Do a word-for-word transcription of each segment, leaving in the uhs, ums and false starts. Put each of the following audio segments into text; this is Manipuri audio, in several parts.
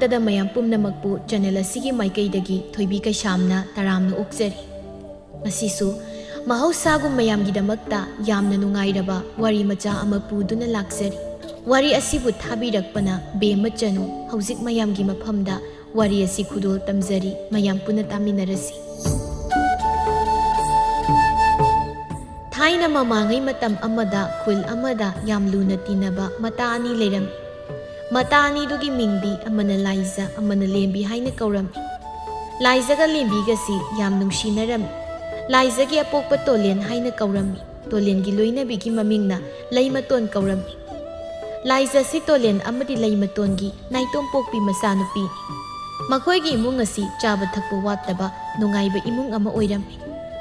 ꯇꯗ ꯃꯌꯥꯝ ꯄꯨꯝꯅꯃꯛꯄꯨ ꯆꯦꯅꯦꯜ ꯑꯁꯤꯒꯤ ꯃꯥꯏꯀꯩꯗꯒꯤ ꯊꯣꯏꯕꯤ ꯀꯩꯁꯥꯝꯅ ꯇꯔꯥꯝꯅ ꯑꯣꯛꯆꯔꯤ꯫ ꯉꯁꯤꯁꯨ ꯃꯍꯧꯁꯥꯒꯨꯝ ꯃꯌꯥꯝꯒꯤꯗꯃꯛꯇ ꯌꯥꯝꯅ ꯅꯨꯡꯉꯥꯏꯔꯕ ꯋꯥꯔꯤ ꯃꯆꯥ ꯑꯃ ꯄꯨꯗꯨꯅ ꯂꯥꯛꯆꯔꯤ꯫ ꯋꯥꯔꯤ ꯑꯁꯤꯕꯨ ꯊꯥꯕꯤꯔꯛꯄꯅ ꯕꯦꯝꯃ ꯆꯅꯨ꯫ ꯍꯧꯖꯤꯛ ꯃꯌꯥꯝꯒꯤ ꯃꯐꯝꯗ ꯋꯥꯔꯤ ꯑꯁꯤ ꯈꯨꯗꯣꯜ ꯇꯝꯖꯔꯤ, ꯃꯌꯥꯝ ꯄꯨꯟꯅ ꯇꯥꯃꯤꯟꯅꯔꯁꯤ꯫ ꯊꯥꯏꯅ ꯃꯃꯥꯡꯉꯩ ꯃꯇꯝ ꯑꯃꯗ ꯈꯨꯜ ꯑꯃꯗ ꯌꯥꯝ ꯂꯨꯅ ꯇꯤꯟꯅꯕ ꯃꯇꯥ ꯑꯅꯤ ꯂꯩꯔꯝꯃꯤ꯫ ꯃꯇꯥ ꯑꯅꯤꯗꯨꯒꯤ ꯃꯤꯡꯗꯤ ꯑꯃꯅ ꯂꯥꯏꯖ, ꯑꯃꯅ ꯂꯦꯝꯕꯤ ꯍꯥꯏꯅ ꯀꯧꯔꯝꯃꯤ꯫ ꯂꯥꯏꯖꯒ ꯂꯦꯝꯕꯤꯒꯁꯤ ꯌꯥꯝ ꯅꯨꯡꯁꯤꯅꯔꯝꯃꯤ꯫ ꯂꯥꯏꯖꯒꯤ ꯑꯄꯣꯛꯄ ꯇꯣꯂꯦꯟ ꯍꯥꯏꯅ ꯀꯧꯔꯝꯃꯤ꯫ ꯇꯣꯂꯦꯟꯒꯤ ꯂꯣꯏꯅꯕꯤꯒꯤ ꯃꯃꯤꯡꯅ ꯂꯩꯃꯇꯣꯟ ꯀꯧꯔꯝꯃꯤ꯫ ꯂꯥꯏꯖꯁꯤ ꯇꯣꯂꯦꯟ ꯑꯃꯗꯤ ꯂꯩꯃꯇꯣꯟꯒꯤ ꯅꯥꯏꯇꯣꯝ ꯄꯣꯛꯄꯤ ꯃꯆꯥꯅꯨꯄꯤꯅꯤ꯫ ꯃꯈꯣꯏꯒꯤ ꯏꯃꯨꯡ ꯑꯁꯤ ꯆꯥꯕ ꯊꯛꯄ ꯋꯥꯠꯇꯕ ꯅꯨꯡꯉꯥꯏꯕ ꯏꯃꯨꯡ ꯑꯃ ꯑꯣꯏꯔꯝꯃꯤ꯫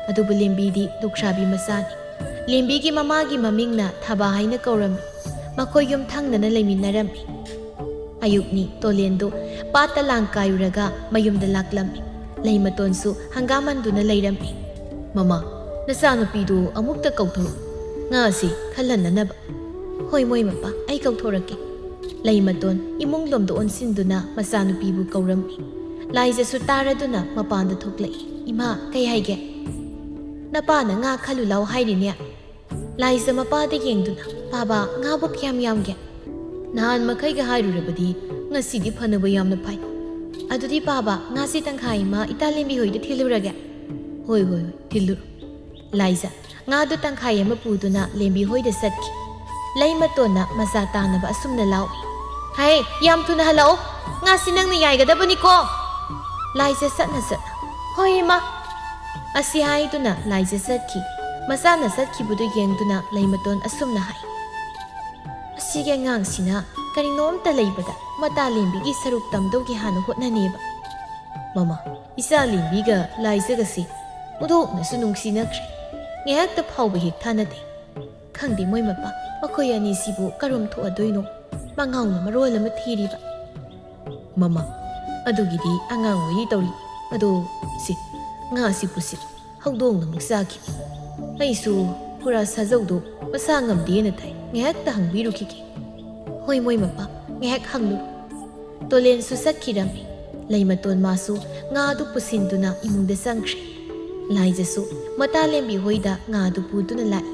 ꯑꯗꯨꯕꯨ ꯂꯦꯝꯕꯤꯗꯤ ꯂꯨꯈ꯭ꯔꯥꯕꯤ ꯃꯆꯥꯅꯤ꯫ ꯂꯦꯝꯕꯤꯒꯤ ꯃꯃꯥꯒꯤ ꯃꯃꯤꯡꯅ ꯊꯕꯥ ꯍꯥꯏꯅ ꯀꯧꯔꯝꯃꯤ꯫ ꯃꯈꯣꯏ ꯌꯨꯝ ꯊꯪꯅꯅ ꯂꯩꯃꯤꯟꯅꯔꯝꯃꯤ꯫ ꯑꯌꯨꯛꯅꯤ, ꯇꯣꯂꯦꯟꯗꯨ ꯄꯥꯠꯇ ꯂꯥꯡ ꯀꯥꯏꯔꯨꯔꯒ ꯃꯌꯨꯝꯗ ꯂꯥꯛꯂꯝꯃꯤ꯫ ꯂꯩꯃꯇꯣꯟꯁꯨ ꯍꯪꯒꯥꯝ ꯍꯟꯗꯨꯅ ꯂꯩꯔꯝꯃꯤ꯫ "ꯃꯃꯥ, ꯅꯆꯥꯅꯨꯄꯤꯗꯨ ꯑꯃꯨꯛꯇ ꯀꯧꯊꯣꯔꯛꯎ, ꯉꯥꯁꯤ ꯈꯜꯍꯟꯅꯅꯕ꯫" "ꯍꯣꯏ ꯃꯣꯏ ꯃꯄꯥ, ꯑꯩ ꯀꯧꯊꯣꯔꯛꯀꯦ꯫" ꯂꯩꯃꯇꯣꯟ ꯏꯃꯨꯡ ꯂꯣꯝꯗ ꯑꯣꯟꯁꯤꯟꯗꯨꯅ ꯃꯆꯥꯅꯨꯄꯤꯕꯨ ꯀꯧꯔꯝꯃꯤ꯫ ꯂꯥꯏꯖꯁꯨ ꯇꯥꯔꯗꯨꯅ ꯃꯄꯥꯟꯗ ꯊꯣꯛꯂꯛꯏ꯫ "ꯏꯃꯥ, ꯀꯩ ꯍꯥꯏꯒꯦ?" "ꯅꯄꯥꯅ ꯉꯥ ꯈꯜꯂꯨ ꯂꯥꯎ ꯍꯥꯏꯔꯤꯅꯦ꯫" ꯂꯥꯏꯖ ꯃꯄꯥꯗ ꯌꯦꯡꯗꯨꯅ, "ꯄꯥꯕ, ꯉꯥꯕꯨ ꯀꯌꯥꯝ ꯌꯥꯝꯒꯦ?" "ꯅꯍꯥꯟ ꯃꯈꯩꯒ ꯍꯥꯏꯔꯨꯔꯕꯗꯤ ꯉꯁꯤꯗꯤ ꯐꯅꯕ ꯌꯥꯝꯅ ꯐꯩ꯫" "ꯑꯗꯨꯗꯤ ꯄꯥꯕ, ꯉꯥꯁꯤ ꯇꯪꯈꯥꯏ ꯑꯃ ꯏꯇꯥ ꯂꯦꯝꯕꯤ ꯍꯣꯏꯗ ꯊꯤꯜꯂꯨꯔꯒꯦ꯫" "ꯍꯣꯏ, ꯍꯣꯏ, ꯍꯣꯏ, ꯊꯤꯜꯂꯨꯔꯣ꯫" ꯂꯥꯏꯖ ꯉꯥꯗꯨ ꯇꯪꯈꯥꯏ ꯑꯃ ꯄꯨꯗꯨꯅ ꯂꯦꯝꯕꯤ ꯍꯣꯏꯗ ꯆꯠꯈꯤ꯫ ꯂꯩꯃꯇꯣꯟꯅ ꯃꯆꯥ ꯇꯥꯅꯕ ꯑꯁꯨꯝꯅ ꯂꯥꯎꯏ꯫ "ꯍꯩ, ꯌꯥꯝ ꯊꯨꯅ ꯍꯜꯂꯛꯑꯣ꯫ ꯉꯥꯁꯤ ꯅꯪꯅ ꯌꯥꯏꯒꯗꯕꯅꯤꯀꯣ꯫" ꯂꯥꯏꯖ ꯆꯠꯅ ꯆꯠꯅ, "ꯍꯣꯏ, ꯏꯃꯥ꯫" ꯑꯁꯤ ꯍꯥꯏꯗꯨꯅ ꯂꯥꯏꯖ ꯆꯠꯈꯤ꯫ ꯃꯆꯥꯅ ꯆꯠꯈꯤꯕꯗꯨ ꯌꯦꯡꯗꯨꯅ ꯂꯩꯃꯇꯣꯟ ꯑꯁꯨꯝꯅ ꯍꯥꯏ, "ꯑꯁꯤꯒꯤ ꯑꯉꯥꯡꯁꯤꯅ ꯀꯔꯤꯅꯣꯝꯇ ꯂꯩꯕꯗ ꯃꯇꯥ ꯂꯦꯝꯕꯤꯒꯤ ꯁꯔꯨꯛ ꯇꯝꯗꯧꯒꯤ ꯍꯥꯟꯅ ꯍꯣꯠꯅꯅꯦꯕ꯫" "ꯃꯃꯥ, ꯏꯆꯥ ꯂꯦꯝꯕꯤꯒ ꯂꯥꯏꯖꯒꯁꯤ ꯑꯣꯟꯊꯣꯛꯅꯁꯨ ꯅꯨꯡꯁꯤꯅꯈ꯭ꯔꯦ꯫ ꯉꯥꯏꯍꯥꯛꯇ ꯐꯥꯎꯕ ꯍꯦꯛ ꯊꯥꯅꯗꯦ꯫ ꯈꯪꯗꯦ ꯃꯣꯏ ꯃꯄꯥ, ꯃꯈꯣꯏ ꯑꯅꯤꯁꯤꯕꯨ ꯀꯔꯝ ꯊꯣꯛꯑꯗꯣꯏꯅꯣ? ꯃꯉꯥꯎꯅ ꯃꯔꯣꯜ ꯑꯃ ꯊꯤꯔꯤꯕ꯫" "ꯃꯃꯥ, ꯑꯗꯨꯒꯤꯗꯤ ꯑꯉꯥꯡ ꯑꯣꯏꯔꯤ ꯇꯧꯔꯤ꯫ ꯑꯗꯣ ꯁꯤ ꯉꯥꯁꯤ ꯄꯨꯁꯤ꯫ ꯍꯧꯗꯣꯡꯅ ꯑꯃꯨꯛ ꯆꯥꯈꯤꯕ꯫ ꯑꯩꯁꯨ ꯈꯨꯔꯥ ꯁꯥꯖꯧꯗꯣ ꯃꯁꯥ ꯉꯝꯗꯦꯅ ꯇꯥꯏ꯫ ꯉꯥꯏꯍꯥꯛꯇ ꯍꯪꯕꯤꯔꯨꯈꯤꯒꯦ꯫" "ꯍꯣꯏ ꯃꯣꯏ ꯃꯄꯥ, ꯉꯥꯏꯍꯥꯛ ꯍꯪꯂꯨ꯫" ꯇꯣꯂꯦꯟꯁꯨ ꯆꯠꯈꯤꯔꯝꯃꯤ꯫ ꯂꯩꯃꯇꯣꯟ ꯃꯥꯁꯨ ꯉꯥ ꯑꯗꯨ ꯄꯨꯁꯤꯟꯗꯨꯅ ꯏꯃꯨꯡꯗ ꯆꯪꯈ꯭ꯔꯦ꯫ ꯂꯥꯏꯖꯁꯨ ꯃꯇꯥ ꯂꯦꯝꯕꯤ ꯍꯣꯏꯗ ꯉꯥ ꯑꯗꯨ ꯄꯨꯗꯨꯅ ꯂꯥꯛꯏ꯫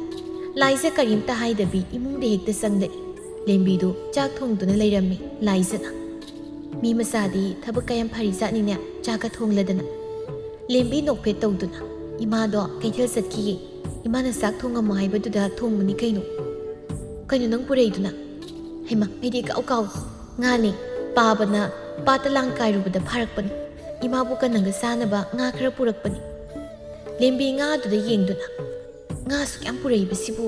ꯂꯥꯏꯖ ꯀꯔꯤꯝꯇ ꯍꯥꯏꯗꯕꯤ ꯏꯃꯨꯡꯗ ꯍꯦꯛꯇ ꯆꯪꯂꯛꯏ꯫ ꯂꯦꯝꯕꯤꯗꯨ ꯆꯥꯛ ꯊꯣꯡꯗꯨꯅ ꯂꯩꯔꯝꯃꯤ꯫ ꯂꯥꯏꯖꯅ, "ꯃꯤ ꯃꯆꯥꯗꯤ ꯊꯕꯛ ꯀꯌꯥꯝ ꯐꯔꯤꯖꯥꯠꯅꯤꯅꯦ, ꯆꯥꯛꯀ ꯊꯣꯡꯂꯗꯅ꯫" ꯂꯦꯝꯕꯤ ꯅꯣꯛꯐꯦꯠ ꯇꯧꯗꯨꯅ, "ꯏꯃꯥꯗꯣ ꯀꯩꯊꯦꯜ ꯆꯠꯈꯤꯌꯦ꯫ ꯏꯃꯥꯅ ꯆꯥꯛ ꯊꯣꯡꯉꯝꯃꯣ ꯍꯥꯏꯕꯗꯨꯗ ꯊꯣꯡꯕꯅꯤ ꯀꯩꯅꯣ꯫" "ꯀꯩꯅꯣ ꯅꯪ ꯄꯨꯔꯛꯏꯗꯨꯅ?" "ꯍꯩꯃꯥ, ꯑꯩꯗꯤ ꯀꯥꯎ ꯀꯥꯎ꯫ ꯉꯥꯅꯤ, ꯄꯥꯕꯅ ꯄꯥꯠꯇ ꯂꯥꯡ ꯀꯥꯏꯔꯨꯕꯗ ꯐꯥꯔꯛꯄꯅꯤ꯫ ꯏꯃꯥꯕꯨ ꯀꯟꯅꯒ ꯆꯥꯅꯕ ꯉꯥ ꯈꯔ ꯄꯨꯔꯛꯄꯅꯤ꯫" ꯂꯦꯝꯕꯤ ꯉꯥꯗꯨꯗ ꯌꯦꯡꯗꯨꯅ, "ꯉꯥ ꯑꯁꯨꯛ ꯌꯥꯝ ꯄꯨꯔꯛꯏꯕꯁꯤꯕꯨ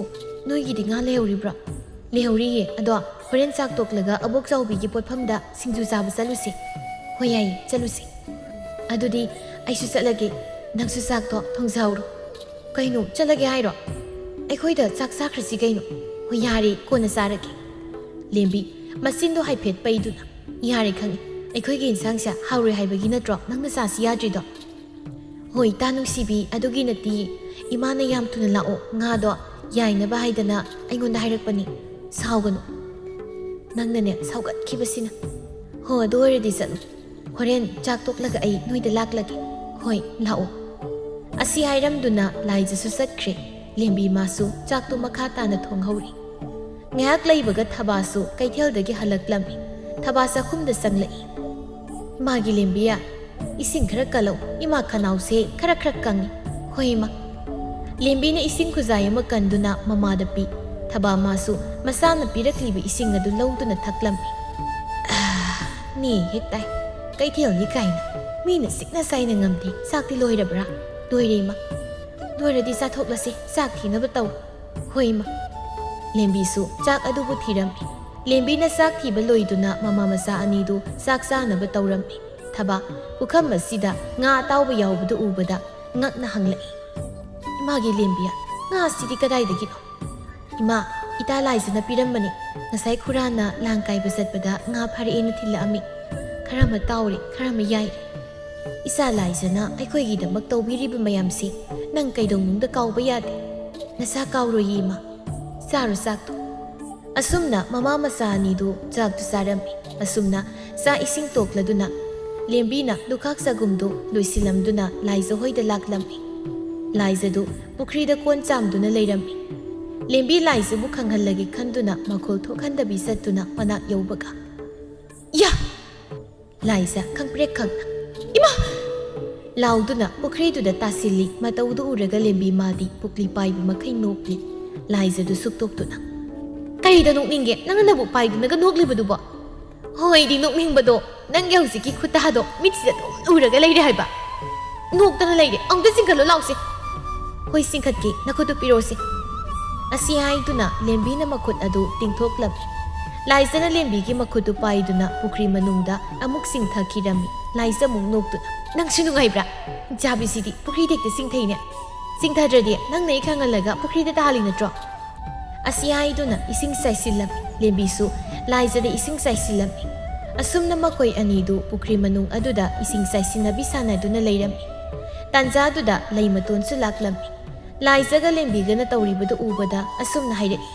ꯅꯣꯏꯒꯤꯗꯤ ꯉꯥ ꯂꯩꯍꯧꯔꯤꯕ꯭ꯔꯣ?" "ꯂꯩꯍꯧꯔꯤꯌꯦ, ꯑꯗꯣ ꯍꯣꯔꯦꯟ ꯆꯥꯛ ꯇꯣꯛꯂꯒ ꯑꯕꯣꯛ ꯆꯥꯎꯕꯤꯒꯤ ꯄꯣꯠꯐꯝꯗ ꯁꯤꯡꯖꯨ ꯆꯥꯕ ꯆꯠꯂꯨꯁꯦ꯫" "ꯍꯣꯏ, ꯌꯥꯏꯌꯦ, ꯆꯠꯂꯨꯁꯦ꯫" "ꯑꯗꯨꯗꯤ ꯑꯩꯁꯨ ꯆꯠꯂꯒꯦ, ꯅꯪꯁꯨ ꯆꯥꯛꯇꯣ ꯊꯣꯡꯖꯍꯧꯔꯣ꯫" "ꯀꯩꯅꯣ, ꯆꯠꯂꯒꯦ ꯍꯥꯏꯔꯣ? ꯑꯩꯈꯣꯏꯗ ꯆꯥꯛ ꯆꯥꯈ꯭ꯔꯁꯤ ꯀꯩꯅꯣ꯫" "ꯍꯣꯏ, ꯌꯥꯔꯦ, ꯀꯣꯟꯅ ꯆꯥꯔꯒꯦ꯫" ꯂꯦꯝꯕꯤ ꯃꯆꯤꯟꯗꯣ ꯍꯥꯏꯐꯦꯠ ꯄꯩꯗꯨꯅ, "ꯌꯥꯔꯦ, ꯈꯪꯉꯦ, ꯑꯩꯈꯣꯏꯒꯤ ꯏꯟꯁꯥꯡꯁꯦ ꯍꯥꯎꯔꯣꯏ ꯍꯥꯏꯕꯒꯤ ꯅꯠꯇ꯭ꯔꯣ ꯅꯪꯅ ꯆꯥꯁꯤ ꯌꯥꯗ꯭ꯔꯤꯗꯣ?" "ꯍꯣꯏ, ꯏꯇꯥ ꯅꯨꯡꯁꯤꯕꯤ, ꯑꯗꯨꯒꯤ ꯅꯠꯇꯤꯌꯦ꯫ ꯏꯃꯥꯅ ꯌꯥꯝ ꯊꯨꯅ ꯂꯥꯛꯑꯣ, ꯉꯥꯗꯣ ꯌꯥꯏꯅꯕ ꯍꯥꯏꯗꯅ ꯑꯩꯉꯣꯟꯗ ꯍꯥꯏꯔꯛꯄꯅꯤ꯫ ꯁꯥꯎꯒꯅꯨ꯫" "ꯅꯪꯅꯅꯦ ꯁꯥꯎꯒꯠꯈꯤꯕꯁꯤꯅ꯫ ꯍꯣ, ꯑꯗꯨ ꯑꯣꯏꯔꯗꯤ ꯆꯠꯂꯨ꯫ ꯍꯣꯔꯦꯟ ꯆꯥꯛ ꯇꯣꯛꯂꯒ ꯑꯩ ꯅꯣꯏꯗ ꯂꯥꯛꯂꯒꯦ꯫" "ꯍꯣꯏ, ꯂꯥꯛꯑꯣ꯫" ꯑꯁꯤ ꯍꯥꯏꯔꯝꯗꯨꯅ ꯂꯥꯏꯖꯁꯨ ꯆꯠꯈ꯭ꯔꯦ꯫ ꯂꯦꯝꯕꯤ ꯃꯥꯁꯨ ꯆꯥꯛꯇꯨ ꯃꯈꯥ ꯇꯥꯅ ꯊꯣꯡꯍꯧꯔꯤ꯫ ꯉꯥꯏꯍꯥꯛ ꯂꯩꯕꯒ ꯊꯕꯥꯁꯨ ꯀꯩꯊꯦꯜꯗꯒꯤ ꯍꯜꯂꯛꯂꯝꯃꯤ꯫ ꯊꯕꯥ ꯆꯥꯛꯈꯨꯝꯗ ꯆꯪꯂꯛꯏ꯫ "ꯏꯃꯥꯒꯤ ꯂꯦꯝꯕꯤꯌꯥ, ꯏꯁꯤꯡ ꯈꯔ ꯀꯜꯂꯧ, ꯏꯃꯥ ꯈꯅꯥꯎꯁꯦ ꯈꯔ ꯈꯔ ꯀꯪꯉꯤ꯫" "ꯍꯣꯏ, ꯏꯃꯥ꯫" ꯂꯦꯝꯕꯤꯅ ꯏꯁꯤꯡ ꯈꯨꯖꯥꯏ ꯑꯃ ꯀꯟꯗꯨꯅ ꯃꯃꯥꯗ ꯄꯤ꯫ ꯊꯕꯥ ꯃꯥꯁꯨ ꯃꯆꯥꯅ ꯄꯤꯔꯛꯂꯤꯕ ꯏꯁꯤꯡ ꯑꯗꯨ ꯂꯧꯗꯨꯅ ꯊꯛꯂꯝꯃꯤ꯫ "ꯑꯥ, ꯅꯦ ꯍꯦꯛ ꯇꯥꯏ꯫ ꯀꯩꯊꯦꯜꯅꯤ ꯀꯥꯏꯅ ꯃꯤꯅ ꯁꯤꯛꯅ ꯆꯥꯏꯅ ꯉꯝꯗꯦ꯫ ꯆꯥꯛꯇꯤ ꯂꯣꯏꯔꯕ꯭ꯔꯥ?" "ꯂꯣꯏꯔꯦ, ꯏꯃꯥ꯫" "ꯂꯣꯏꯔꯗꯤ ꯆꯥꯊꯣꯛꯂꯁꯤ, ꯆꯥꯛ ꯊꯤꯅꯕ ꯇꯧ꯫" "ꯍꯣꯏ, ꯏꯃꯥ꯫" ꯂꯦꯝꯕꯤꯁꯨ ꯆꯥꯛ ꯑꯗꯨꯕꯨ ꯊꯤꯔꯝꯃꯤ꯫ ꯂꯦꯝꯕꯤꯅ ꯆꯥꯛ ꯊꯤꯕ ꯂꯣꯏꯗꯨꯅ ꯃꯃꯥ ꯃꯆꯥ ꯑꯅꯤꯗꯨ ꯆꯥꯛ ꯆꯥꯅꯕ ꯇꯧꯔꯝꯃꯤ꯫ ꯊꯕꯥ ꯄꯨꯈꯝ ꯑꯁꯤꯗ ꯉꯥ ꯑꯇꯥꯎꯕ ꯌꯥꯎꯕꯗꯨ ꯎꯕꯗ ꯉꯛꯅ ꯍꯪꯂꯛꯏ, "ꯏꯃꯥꯒꯤ ꯂꯦꯝꯕꯤꯌꯥ, ꯉꯥ ꯑꯁꯤꯗꯤ ꯀꯗꯥꯏꯗꯒꯤꯅꯣ?" "ꯏꯃꯥ, ꯏꯇꯥ ꯂꯥꯏꯖꯅ ꯄꯤꯔꯝꯕꯅꯤ꯫ ꯉꯁꯥꯏ ꯈꯨꯔꯥꯅ ꯂꯥꯡ ꯀꯥꯏꯕ ꯆꯠꯄꯗ ꯉꯥ ꯐꯥꯔꯛꯑꯦꯅ ꯊꯤꯜꯂꯛꯑꯝꯃꯤ꯫ ꯈꯔ ꯑꯃ ꯇꯥꯎꯔꯦ, ꯈꯔ ꯑꯃ ꯌꯥꯏꯔꯦ꯫ ꯏꯆꯥ ꯂꯥꯏꯖꯅ ꯑꯩꯈꯣꯏꯒꯤꯗꯃꯛ ꯇꯧꯕꯤꯔꯤꯕ ꯃꯌꯥꯝꯁꯤ ꯅꯪ ꯀꯩꯗꯧꯅꯨꯡꯗ ꯀꯥꯎꯕ ꯌꯥꯗꯦ꯫ ꯅꯁꯥ ꯀꯥꯎꯔꯣꯏꯌꯦ, ꯏꯃꯥ꯫ ꯆꯥꯔꯣ ꯆꯥꯛꯇꯣ꯫" ꯑꯁꯨꯝꯅ ꯃꯃꯥ ꯃꯆꯥ ꯑꯅꯤꯗꯨ ꯆꯥꯛꯇꯨ ꯆꯥꯔꯝꯃꯤ꯫ ꯑꯁꯨꯝꯅ ꯆꯥꯛ ꯏꯁꯤꯡ ꯇꯣꯛꯂꯗꯨꯅ ꯂꯦꯝꯕꯤꯅ ꯂꯨꯈꯥꯛ ꯆꯒꯨꯝꯗꯨ ꯂꯣꯏꯁꯤꯜꯂꯝꯗꯨꯅ ꯂꯥꯏꯖ ꯍꯣꯏꯗ ꯂꯥꯛꯂꯝꯃꯤ꯫ ꯂꯥꯏꯖꯗꯨ ꯄꯨꯈ꯭ꯔꯤꯗ ꯀꯣꯟ ꯆꯥꯝꯗꯨꯅ ꯂꯩꯔꯝꯃꯤ꯫ ꯂꯦꯝꯕꯤ ꯂꯥꯏꯖꯕꯨ ꯈꯪꯍꯜꯂꯒꯦ ꯈꯟꯗꯨꯅ ꯃꯈꯣꯜ ꯊꯣꯛꯍꯟꯗꯕꯤ ꯆꯠꯇꯨꯅ ꯃꯅꯥꯛ ꯌꯧꯕꯒ, "ꯌꯥ!" ꯂꯥꯏꯖ ꯈꯪꯄ꯭ꯔꯦꯛ ꯈꯪꯅ, "ꯏꯃꯥ!" ꯂꯥꯎꯗꯨꯅ ꯄꯨꯈ꯭ꯔꯤꯗꯨꯗ ꯇꯥꯁꯤꯜꯂꯤ꯫ ꯃꯇꯧꯗꯨ ꯎꯔꯒ ꯂꯦꯝꯕꯤ ꯃꯥꯗꯤ ꯄꯨꯛꯂꯤ ꯄꯥꯏꯕ ꯃꯈꯩ ꯅꯣꯛꯂꯤ꯫ ꯂꯥꯏꯖꯗꯨ ꯁꯨꯛꯇꯣꯛꯇꯨꯅ, "ꯀꯔꯤꯗ ꯅꯣꯛꯅꯤꯡꯒꯦ? ꯅꯪꯅꯕꯨ ꯄꯥꯏꯗꯨꯅꯒ ꯅꯣꯛꯂꯤꯕꯗꯨꯕꯣ?" "ꯍꯣꯏꯗꯤ ꯅꯣꯛꯅꯤꯡꯕꯗꯣ, ꯅꯪꯒꯤ ꯍꯧꯖꯤꯛꯀꯤ ꯈꯨꯠꯇꯥꯗꯣ ꯃꯤꯠꯁꯤꯗ ꯑꯗꯨꯝ ꯎꯔꯒ ꯂꯩꯔꯦ ꯍꯥꯏꯕ꯫ ꯅꯣꯛꯇꯅ ꯂꯩꯔꯦ, ꯑꯃꯨꯛꯇ ꯆꯤꯡꯈꯠꯂꯣ ꯂꯥꯎꯁꯦ꯫" "ꯍꯣꯏ, ꯆꯤꯡꯈꯠꯀꯦ, ꯅꯈꯨꯠꯇꯨ ꯄꯤꯔꯛꯑꯣꯁꯦ꯫" ꯑꯁꯤ ꯍꯥꯏꯗꯨꯅ ꯂꯦꯝꯕꯤꯅ ꯃꯈꯨꯠ ꯑꯗꯨ ꯇꯤꯡꯊꯣꯛꯂꯝꯃꯤ꯫ ꯂꯥꯏꯖꯅ ꯂꯦꯝꯕꯤꯒꯤ ꯃꯈꯨꯠꯇꯨ ꯄꯥꯏꯗꯨꯅ ꯄꯨꯈ꯭ꯔꯤ ꯃꯅꯨꯡꯗ ꯑꯃꯨꯛ ꯆꯤꯡꯊꯈꯤꯔꯝꯃꯤ꯫ ꯂꯥꯏꯖ ꯑꯃꯨꯛ ꯅꯣꯛꯇꯨꯅ, "ꯅꯪꯁꯨ ꯅꯨꯡꯉꯥꯏꯕ꯭ꯔꯥ? ꯏꯆꯥꯕꯤꯁꯤꯗꯤ ꯄꯨꯈ꯭ꯔꯤꯗ ꯍꯦꯛꯇ ꯆꯤꯡꯊꯩꯅꯦ꯫ ꯆꯤꯡꯊꯗ꯭ꯔꯗꯤ ꯅꯪꯅ ꯑꯩ ꯈꯪꯍꯜꯂꯒ ꯄꯨꯈ꯭ꯔꯤꯗ ꯇꯥꯍꯜꯂꯤ ꯅꯠꯇ꯭ꯔꯣ?" ꯑꯁꯤ ꯍꯥꯏꯗꯨꯅ ꯏꯁꯤꯡ ꯆꯥꯏꯁꯤꯜꯂꯝꯃꯤ꯫ ꯂꯦꯝꯕꯤꯁꯨ ꯂꯥꯏꯖꯗ ꯏꯁꯤꯡ ꯆꯥꯏꯁꯤꯜꯂꯝꯃꯤ꯫ ꯑꯁꯨꯝꯅ ꯃꯈꯣꯏ ꯑꯅꯤꯗꯨ ꯄꯨꯈ꯭ꯔꯤ ꯃꯅꯨꯡ ꯑꯗꯨꯗ ꯏꯁꯤꯡ ꯆꯥꯏꯁꯤꯟꯅꯕꯤ ꯁꯥꯟꯅꯗꯨꯅ ꯂꯩꯔꯝꯃꯤ꯫ ꯇꯥꯟꯖꯥꯗꯨꯗ ꯂꯩ ꯃꯇꯣꯟꯁꯨ ꯂꯥꯛꯂꯝꯃꯤ꯫ ꯂꯥꯏꯖꯒ ꯂꯦꯝꯕꯤꯒꯅ ꯇꯧꯔꯤꯕꯗꯨ ꯎꯕꯗ ꯑꯁꯨꯝꯅ ꯍꯥꯏꯔꯛꯏ,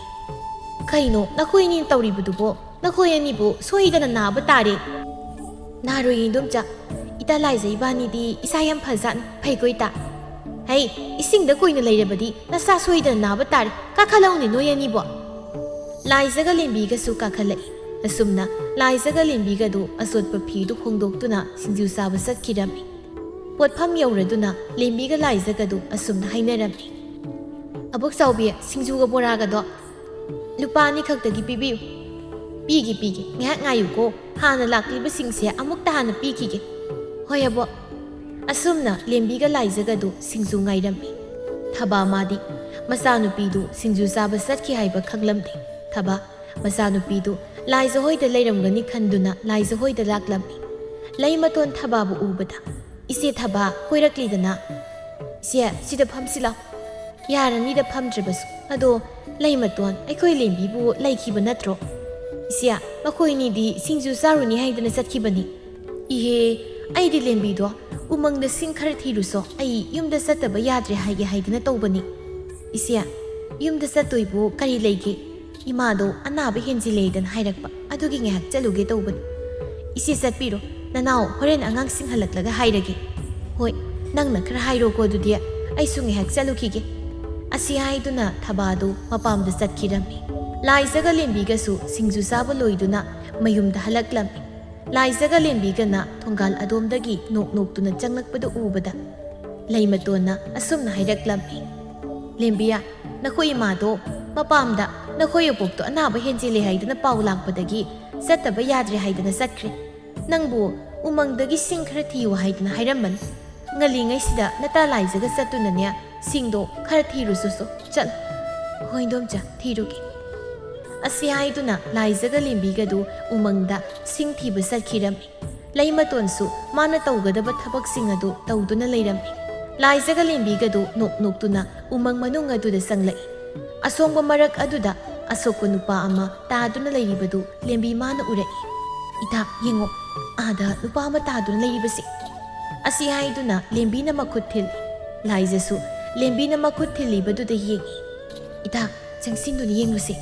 "ꯀꯩꯅꯣ ꯅꯈꯣꯏ ꯑꯅꯤ ꯇꯧꯔꯤꯕꯗꯨꯕꯣ? ꯅꯈꯣꯏ ꯑꯅꯤꯕꯨ ꯁꯣꯏꯗꯅ ꯅꯥꯕ ꯇꯥꯔꯦ꯫" "ꯅꯥꯔꯣꯏ ꯏꯟꯗꯣꯝꯆꯥ, ꯏꯇꯥ ꯂꯥꯏꯖ ꯏꯕꯥꯅꯤꯗꯤ ꯏꯁꯥ ꯌꯥꯝ ꯐꯖꯥꯠꯅꯤ, ꯐꯩꯀꯣ ꯏꯇꯥ?" "ꯍꯩ, ꯏꯁꯤꯡꯗ ꯀꯨꯏꯅ ꯂꯩꯔꯕꯗꯤ ꯅꯁꯥ ꯁꯣꯏꯗꯅ ꯅꯥꯕ ꯇꯥꯔꯦ, ꯀꯥꯈꯠꯂꯛꯎꯅꯦ ꯅꯣꯏ ꯑꯅꯤꯕꯣ꯫" ꯂꯥꯏꯖꯒ ꯂꯦꯝꯕꯤꯒꯁꯨ ꯀꯥꯈꯠꯂꯛꯏ꯫ ꯑꯁꯨꯝꯅ ꯂꯥꯏꯖꯒ ꯂꯦꯝꯕꯤꯒꯗꯨ ꯑꯆꯣꯠꯄ ꯐꯤꯗꯨ ꯍꯣꯡꯗꯣꯛꯇꯨꯅ ꯁꯤꯡꯖꯨ ꯆꯥꯕ ꯆꯠꯈꯤꯔꯝꯃꯤ꯫ ꯄꯣꯠꯐꯝ ꯌꯧꯔꯗꯨꯅ ꯂꯦꯝꯕꯤꯒ ꯂꯥꯏꯖꯒꯗꯨ ꯑꯁꯨꯝꯅ ꯍꯥꯏꯅꯔꯝꯃꯤ, "ꯑꯕꯣꯛ ꯆꯥꯎꯕꯤ, ꯁꯤꯡꯖꯨꯒ ꯕꯣꯔꯥꯒꯗꯣ ꯂꯨꯄꯥ ꯑꯅꯤ ꯈꯛꯇꯒꯤ ꯄꯤꯕꯤꯌꯨ꯫" "ꯄꯤꯒꯦ, ꯄꯤꯒꯦ, ꯉꯥꯏꯍꯥꯛ ꯉꯥꯏꯌꯨꯀꯣ, ꯍꯥꯟꯅ ꯂꯥꯛꯂꯤꯕꯁꯤꯡꯁꯦ ꯑꯃꯨꯛꯇ ꯍꯥꯟꯅ ꯄꯤꯈꯤꯒꯦ꯫" "ꯍꯣꯏ ꯑꯕꯣꯛ꯫" ꯑꯁꯨꯝꯅ ꯂꯦꯝꯕꯤꯒ ꯂꯥꯏꯖꯒꯗꯨ ꯁꯤꯡꯖꯨ ꯉꯥꯏꯔꯝꯃꯤ꯫ ꯊꯕꯥ ꯃꯥꯗꯤ ꯃꯆꯥꯅꯨꯄꯤꯗꯨ ꯁꯤꯡꯖꯨ ꯆꯥꯕ ꯆꯠꯈꯤ ꯍꯥꯏꯕ ꯈꯪꯂꯝꯗꯦ꯫ ꯊꯕꯥ ꯃꯆꯥꯅꯨꯄꯤꯗꯨ ꯂꯥꯏꯖ ꯍꯣꯏꯗ ꯂꯩꯔꯝꯒꯅꯤ ꯈꯟꯗꯨꯅ ꯂꯥꯏꯖ ꯍꯣꯏꯗ ꯂꯥꯛꯂꯝꯃꯤ꯫ ꯂꯩ ꯃꯇꯣꯟ ꯊꯕꯥꯕꯨ ꯎꯕꯗ, "ꯏꯆꯦ ꯊꯕꯥ, ꯀꯣꯏꯔꯛꯂꯤꯗꯅ꯫ ꯏꯆꯦ, ꯁꯤꯗ ꯐꯝꯁꯤ ꯂꯥꯎ꯫" "ꯌꯥꯔꯅꯤꯗ ꯐꯝꯗ꯭ꯔꯕꯁꯨ꯫ ꯑꯗꯣ ꯂꯩ ꯃꯇꯣꯟ, ꯑꯩꯈꯣꯏ ꯂꯦꯝꯕꯤꯕꯨ ꯂꯩꯈꯤꯕ ꯅꯠꯇ꯭ꯔꯣ?" "ꯏꯆꯦ, ꯃꯈꯣꯏꯅꯤꯗꯤ ꯁꯤꯡꯖꯨ ꯆꯥꯔꯨꯅꯤ ꯍꯥꯏꯗꯅ ꯆꯠꯈꯤꯕꯅꯤ꯫" "ꯏꯍꯦ, ꯑꯩꯗꯤ ꯂꯦꯝꯕꯤꯗꯣ ꯎꯃꯪꯗ ꯁꯤꯡ ꯈꯔ ꯊꯤꯔꯨꯁꯣ, ꯑꯩ ꯌꯨꯝꯗ ꯆꯠꯇꯕ ꯌꯥꯗ꯭ꯔꯦ ꯍꯥꯏꯒꯦ ꯍꯥꯏꯗꯅ ꯇꯧꯕꯅꯤ꯫" "ꯏꯆꯦ, ꯌꯨꯝꯗ ꯆꯠꯇꯣꯏꯕꯨ ꯀꯔꯤ ꯂꯩꯒꯦ? ꯏꯃꯥꯗꯣ ꯑꯅꯥꯕ ꯍꯦꯟꯖꯤꯜꯂꯦꯗꯅ ꯍꯥꯏꯔꯛꯄ, ꯑꯗꯨꯒꯤ ꯉꯥꯏꯍꯥꯛ ꯆꯠꯂꯨꯒꯦ ꯇꯧꯕꯅꯤ꯫ "ꯏꯆꯦ ꯆꯠꯄꯤꯔꯣ, ꯅꯅꯥꯎ ꯍꯣꯔꯦꯟ ꯑꯉꯥꯡꯁꯤꯡ ꯍꯜꯂꯛꯂꯒ ꯍꯥꯏꯔꯒꯦ꯫" "ꯍꯣꯏ, ꯅꯪꯅ ꯈꯔ ꯍꯥꯏꯔꯣꯀꯣ, ꯑꯗꯨꯗꯤ ꯑꯩꯁꯨ ꯉꯥꯏꯍꯥꯛ ꯆꯠꯂꯨꯈꯤꯒꯦ꯫" ꯑꯁꯤ ꯍꯥꯏꯗꯨꯅ ꯊꯕꯥꯗꯨ ꯃꯄꯥꯝꯗ ꯆꯠꯈꯤꯔꯝꯃꯤ꯫ ꯂꯥꯏꯖꯒ ꯂꯦꯝꯕꯤꯒꯁꯨ ꯁꯤꯡꯖꯨ ꯆꯥꯕ ꯂꯣꯏꯗꯨꯅ ꯃꯌꯨꯝꯗ ꯍꯜꯂꯛꯂꯝꯃꯤ꯫ ꯂꯥꯏꯖꯒ ꯂꯦꯝꯕꯤꯒꯅ ꯊꯣꯡꯒꯥꯜ ꯑꯗꯣꯝꯗꯒꯤ ꯅꯣꯛ ꯅꯣꯛꯇꯨꯅ ꯆꯪꯂꯛꯄꯗꯨ ꯎꯕꯗ ꯂꯩꯃꯇꯣꯟꯅ ꯑꯁꯨꯝꯅ ꯍꯥꯏꯔꯛꯂꯝꯃꯤ, "ꯂꯦꯝꯕꯤꯌꯥ, ꯅꯈꯣꯏ ꯏꯃꯥꯗꯣ ꯃꯄꯥꯝꯗ ꯅꯈꯣꯏ ꯑꯕꯣꯛꯇꯣ ꯑꯅꯥꯕ ꯍꯦꯟꯖꯤꯜꯂꯦ ꯍꯥꯏꯗꯨꯅ ꯄꯥꯎ ꯂꯥꯛꯄꯗꯒꯤ ꯆꯠꯇꯕ ꯌꯥꯗ꯭ꯔꯦ ꯍꯥꯏꯗꯅ ꯆꯠꯈ꯭ꯔꯦ꯫ ꯅꯪꯕꯨ ꯎꯃꯪꯗꯒꯤ ꯁꯤꯡ ꯈꯔ ꯊꯤꯌꯨ ꯍꯥꯏꯗꯅ ꯍꯥꯏꯔꯝꯕꯅꯤ꯫ ꯉꯜꯂꯤꯉꯩꯁꯤꯗ ꯅꯇꯥ ꯂꯥꯏꯖꯒ ꯆꯠꯇꯨꯅꯅꯦ, ꯁꯤꯡꯗꯣ ꯈꯔ ꯊꯤꯔꯨꯁꯨꯁꯨ, ꯆꯠꯂꯨ꯫" "ꯍꯣꯏ ꯏꯟꯗꯣꯝꯆꯥ, ꯊꯤꯔꯨꯒꯦ꯫" ꯑꯁꯤ ꯍꯥꯏꯗꯨꯅ ꯂꯥꯏꯖꯒ ꯂꯦꯝꯕꯤꯒꯗꯨ ꯎꯃꯪꯗ ꯁꯤꯡ ꯊꯤꯕ ꯆꯠꯈꯤꯔꯝꯃꯤ꯫ ꯂꯩꯃꯇꯣꯟꯁꯨ ꯃꯥꯅ ꯇꯧꯒꯗꯕ ꯊꯕꯛꯁꯤꯡ ꯑꯗꯨ ꯇꯧꯗꯨꯅ ꯂꯩꯔꯝꯃꯤ꯫ ꯂꯥꯏꯖꯒ ꯂꯦꯝꯕꯤꯒꯗꯨ ꯅꯣꯛ ꯅꯣꯛꯇꯨꯅ ꯎꯃꯪ ꯃꯅꯨꯡ ꯑꯗꯨꯗ ꯆꯪꯂꯛꯏ꯫ ꯑꯁꯣꯡꯕ ꯃꯔꯛ ꯑꯗꯨꯗ ꯑꯁꯣꯛꯄ ꯅꯨꯄꯥ ꯑꯃ ꯇꯥꯗꯨꯅ ꯂꯩꯔꯤꯕꯗꯨ ꯂꯦꯝꯕꯤ ꯃꯥꯅ ꯎꯔꯛꯏ꯫ "ꯏꯇꯥ, ꯌꯦꯡꯉꯣ, ꯑꯥꯗ ꯅꯨꯄꯥ ꯑꯃ ꯇꯥꯗꯨꯅ ꯂꯩꯔꯤꯕꯁꯦ꯫" ꯑꯁꯤ ꯍꯥꯏꯗꯨꯅ ꯂꯦꯝꯕꯤꯅ ꯃꯈꯨꯠ ꯊꯤꯜꯂꯤ꯫ ꯂꯥꯏꯖꯁꯨ ꯂꯦꯝꯕꯤꯅ ꯃꯈꯨꯠ ꯊꯤꯜꯂꯤꯕꯗꯨꯗ ꯌꯦꯡꯉꯤ꯫ "ꯏꯇꯥ, ꯆꯪꯁꯤꯟꯗꯨꯅ ꯌꯦꯡꯂꯨꯁꯦ꯫"